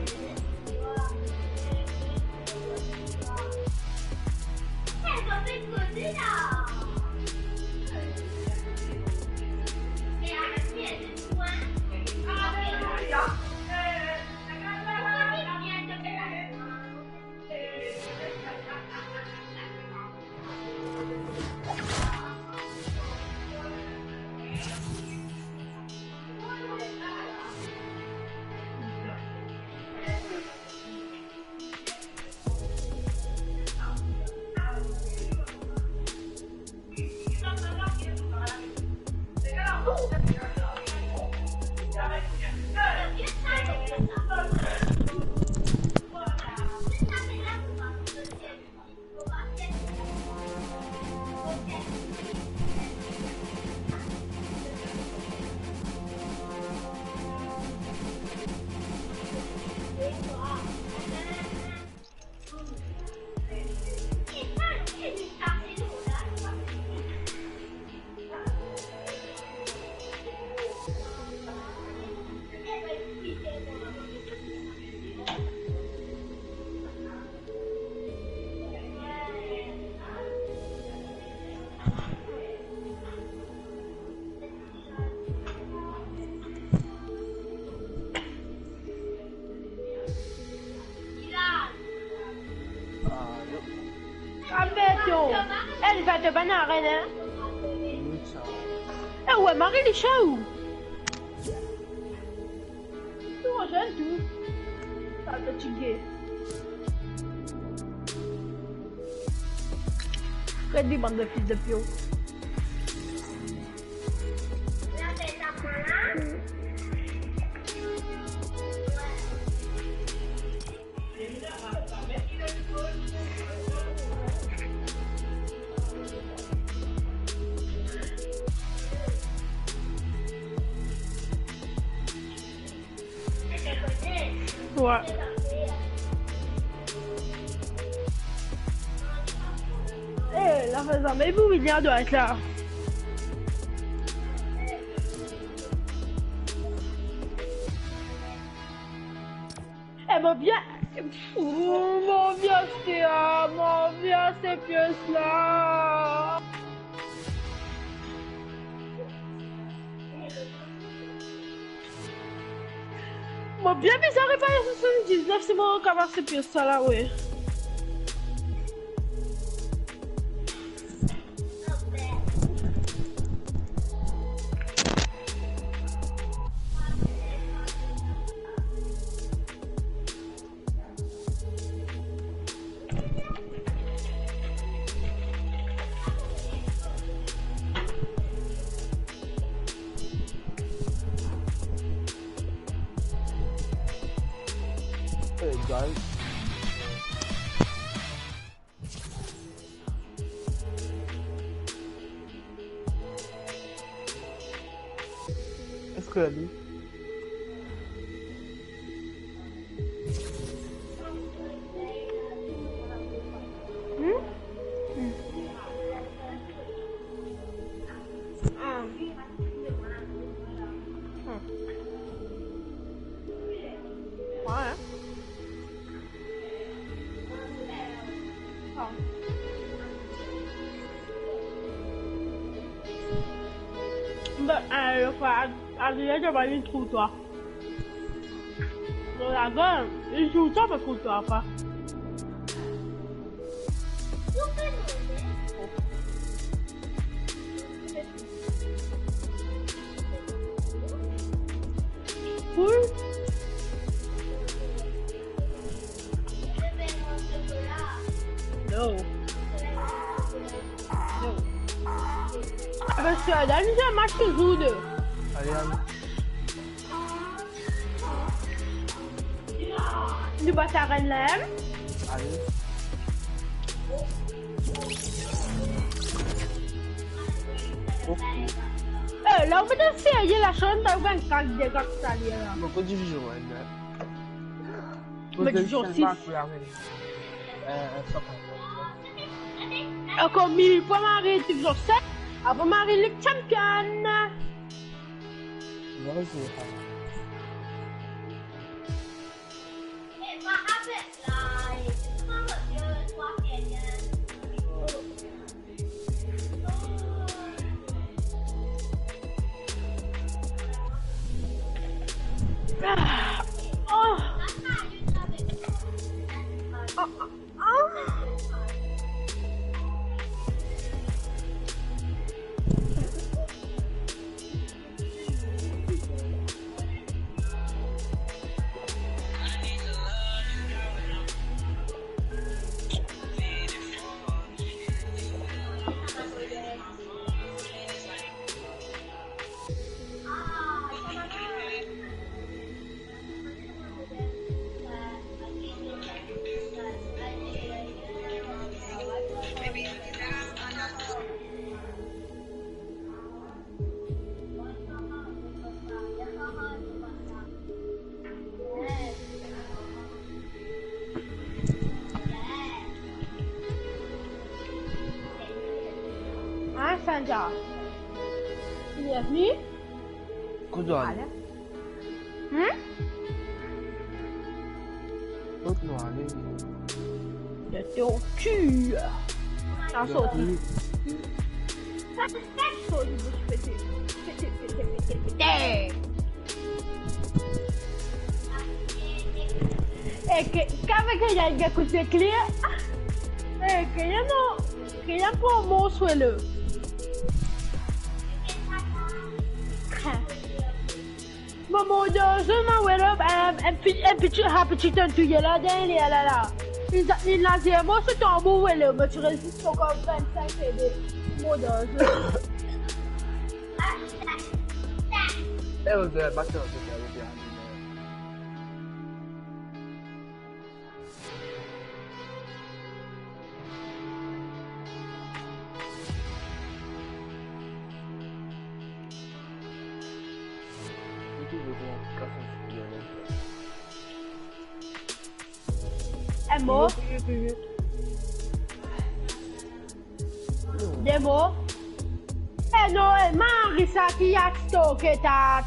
To bann arenn, hein? Eh, ouais, Marie Lichou. Tou rann tou. Sa, to ti ge. Get li, bann de fis de pio. Ouais. Eh, la fer zame pou William dwa et la. Eh, mo bien, mo bien, aste, ah, mo bien, se pies la. Mo bien bizin repar swasann-diznef, si mo kapav se pies la, we. Hey, guys. Eski li? Hmm? Hmm. Ah. Hmm. Ouais, hein? Bon, euh, le frère Ad-, Adrien, tu vas aller trouver toi. Bon, la gueule, il joue ça parce que tu as pas. Cool. Non. Non. Parce que la, nous avons match toujours deux. Allez, allez. Li pa ta revenn la, hein? Ale. Ok. Eh, la, ou pe serye la, chann, ta ou gagn kat de kat sa li la. Bon, kot divizion, ouais, la? Mo divizion sis. Euh, euh, sa pa. Ankor mil fwa Marie divizion set, apre Marie Ligue Champion. Ah. Oh. Oh. Ah, Sandra. Bienvenue. Kot nou ale? Hmm? Kot nou ale? Sa sorti. Sa sorti, bouch pete. Pete, pete, pete, pete. E ke, kave ke li al get kout pie kle. E ke, non. Rien pour mon swelo. Mo, mo danze, mo welo, em, em, pi-, em, piti, ha, piti tann touye la, deryer la, la. Li, li, li, mo, se tanbou welo, mo ti rezis ankor vennsenk pede. Mo danze. Eh, on dirait pas que c'est bien, bien. Emo? Demo? Eh non, eh, mari sa ki akston ke ta.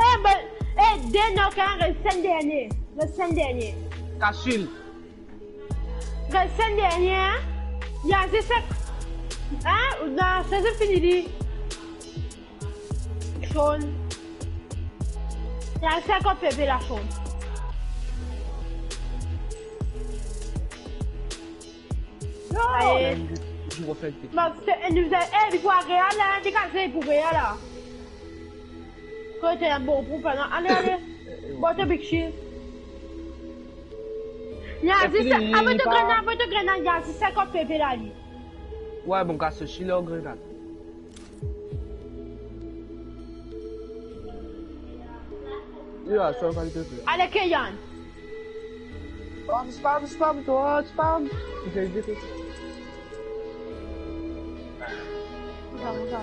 Eh, be, eh, de non, kan, res enn dernie. Res enn dernie. Kasil. Res enn dernie, hein? Li a zis sek-, hein? Non, sa, se fini li. Sonn. Li a senkant PP la, sonn. Non. Aye. Li, li, li refè li. Ma, se, eh, nou, eh, li pou al Real la, hein, li kaze pou Real la. Kote enn bon pou fè la. Ale, ale. Bon, to big shit. Li a zis, avoy to grenad, avoy to grenad, li a zis senkant PP la, li. Ouais, bon, kas si lor grenad. Yo, sa va, li pe fer. Ale, Keyan. Spam, spam, spam, twa, spam. Li fer de pe. Konsa, konsa.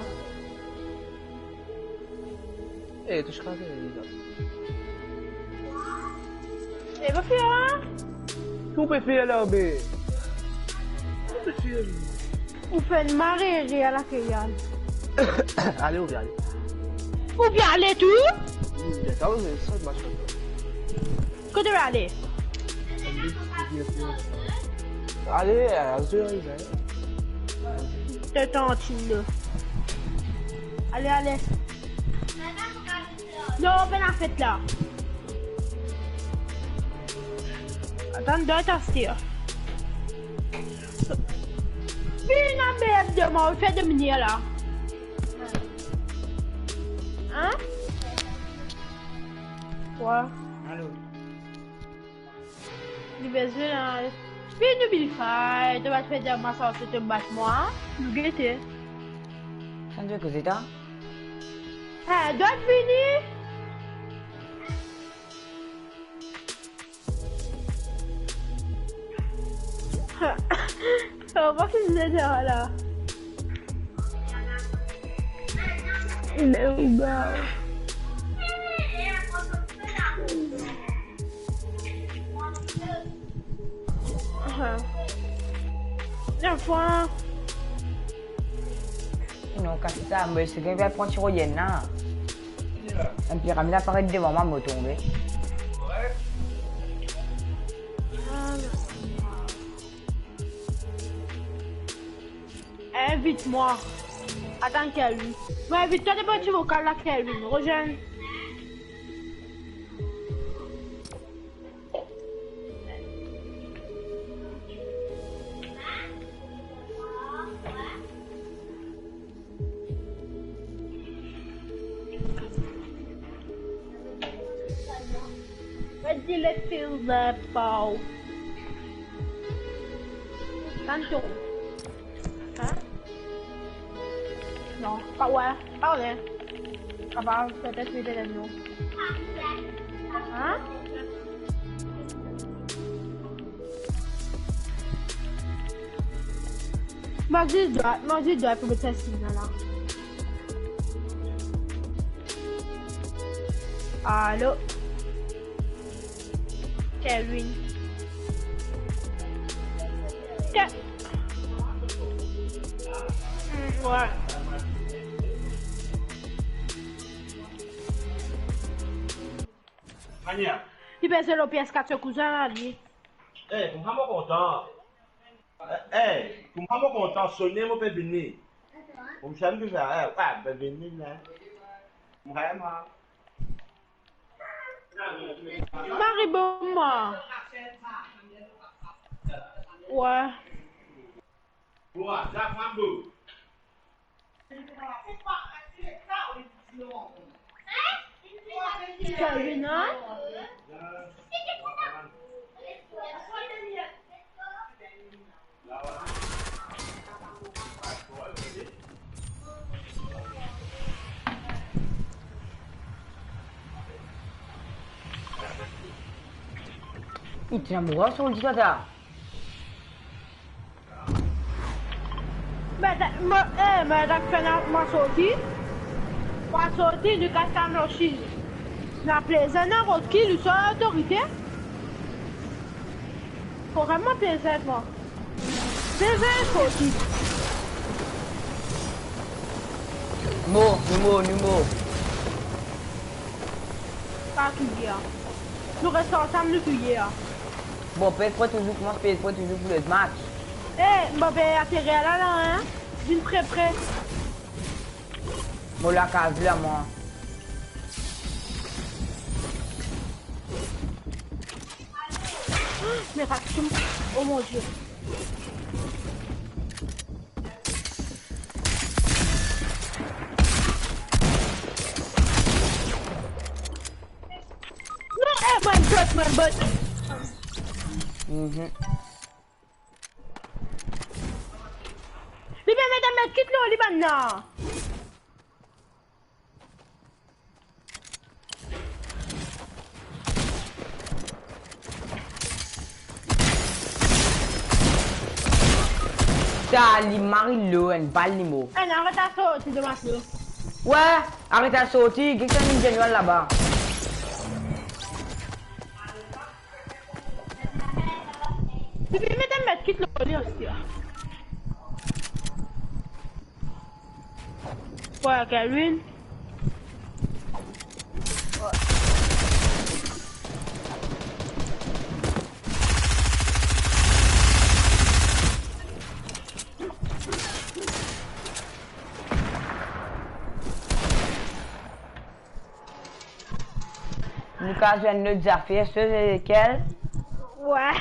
Eh, touch kraze, li la. Eh, pa fer, hein? Ki ou pe fer la, be? Ki ou pe fer, li? Ou fer enn marere a la Keyan. Ale, ou pe ale. Ou pe ale tou? Wi, bien, sa, wi, sa, machin. Kot ou pe ale? Ale, ale, ale. Tantin la. Ale, ale. Non, pena fet la. Atann, dwa aster. Vinn, mem de mwa, ou fer de minit la. Hein? Kwa? Alo. Li bizin al. Vini, Bilfay, to pa fer dir mwa sa, to bat mwa. Nou gete. Sa nou koze ta? Eh, dwa vini. Sa va finn dedan la. Merde. Ah. Lafwa. Non, kas sa, mo seki pe pran ti royenn la. Enn piramid aparet devan mwa, mo tonbe. Ah, mersi. Invit mwa. Atann, Kelvin. Mo invit twa, depi ti vokal la, Kelvin. Rozenn. Let's delete Silver Bow. Tanto. Hein? Non, pa, ouais, pa, ouais. Apa, petet li pe dan nou. Hein? Mo dir dwa, mo dir dwa pou met sa sinn la. Alo? Kelvin. Ke-, hmm, ouais. Ania. Li bizin lor P S quatre so kouzin la, li. Eh, koumsa mo kontan. Eh, eh, koumsa mo kontan, sone mo pe vini. Koumsa mo pe vini, eh, ah, pe vini la. Vremem. Mari bon mwa. Ouais. Calvin, hein? Ih, ti ena mwa sorti la. Me ta, mo, eh, me ta fer na, mwa sorti. Mwa sorti, li kas sa mo siz. Na plezir na rod ki li so otorite. Fo vremem plezir mwa. Plezir sorti. Mo, nou mo, nou mo. Pa touye a. Nou res ansam, nou touye a. Bon, pe pre touzour, kouma pe pre touzour pou lot match. Eh, mo pe ateri la, la, hein? Vinn pre, pre. Mo lakaz la, mwa. Mes réactions. Oh mon Dieu. Non, eh, bann bot, bann bot. Mhm. Li pe met medkit lor li, bann la. Sa, li mari lo, enn bal li mor. Eh, non, aret sa sorti de matlo. Wi, aret sa sorti, get sa enn general laba. Li pe met medkit lor li osi, ah. Wi, Kelvin. Nou kapav zwenn lot zafer, so lekel? Wi.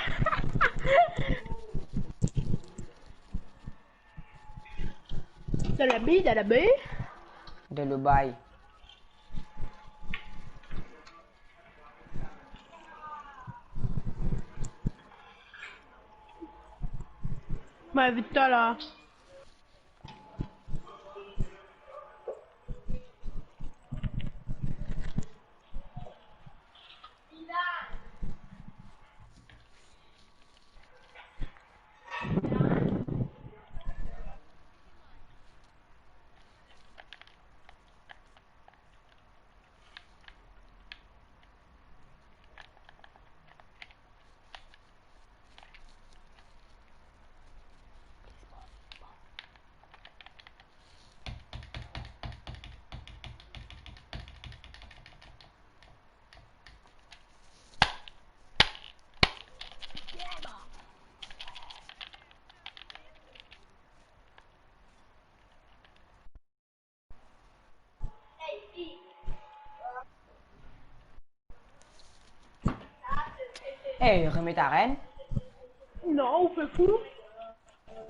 Dan labi, dan labi. Dan labi. Mo invit twa la. Eh, remet arenn. Non, ou pe fou.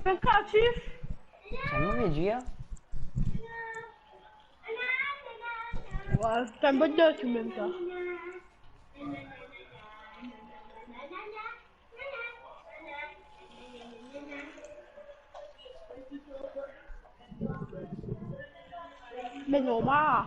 Enn kreatif. Sa move dir. Wi, se enn bon dot ou mem sa. Me normal.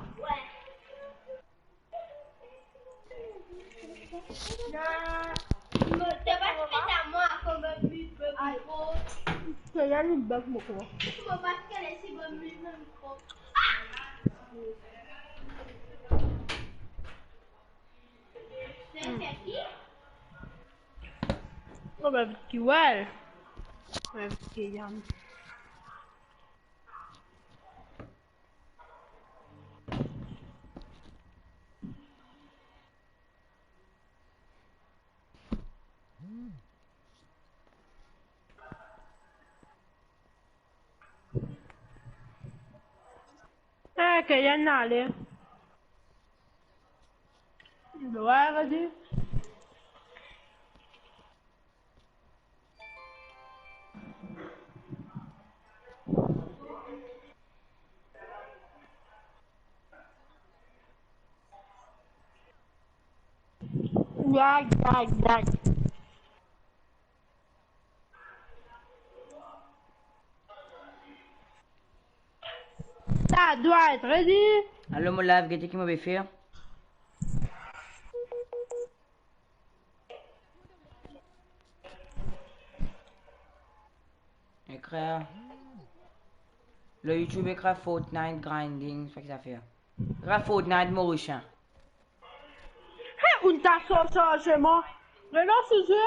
Mo pe invit Kiwal. Mo pe invit Keyan. Eh, Keyan ale. Wi, vas-y. Dag, dag, dag. Sa dwa et redi. Alo, mo live, gete ki mo pe fer. Ekrir. Lor YouTube, ekrir Fortnite grinding, se pa ki zafer. Ekrir Fortnite Morisien. He, ou ta sar sarze mwa. Relans ou zwe.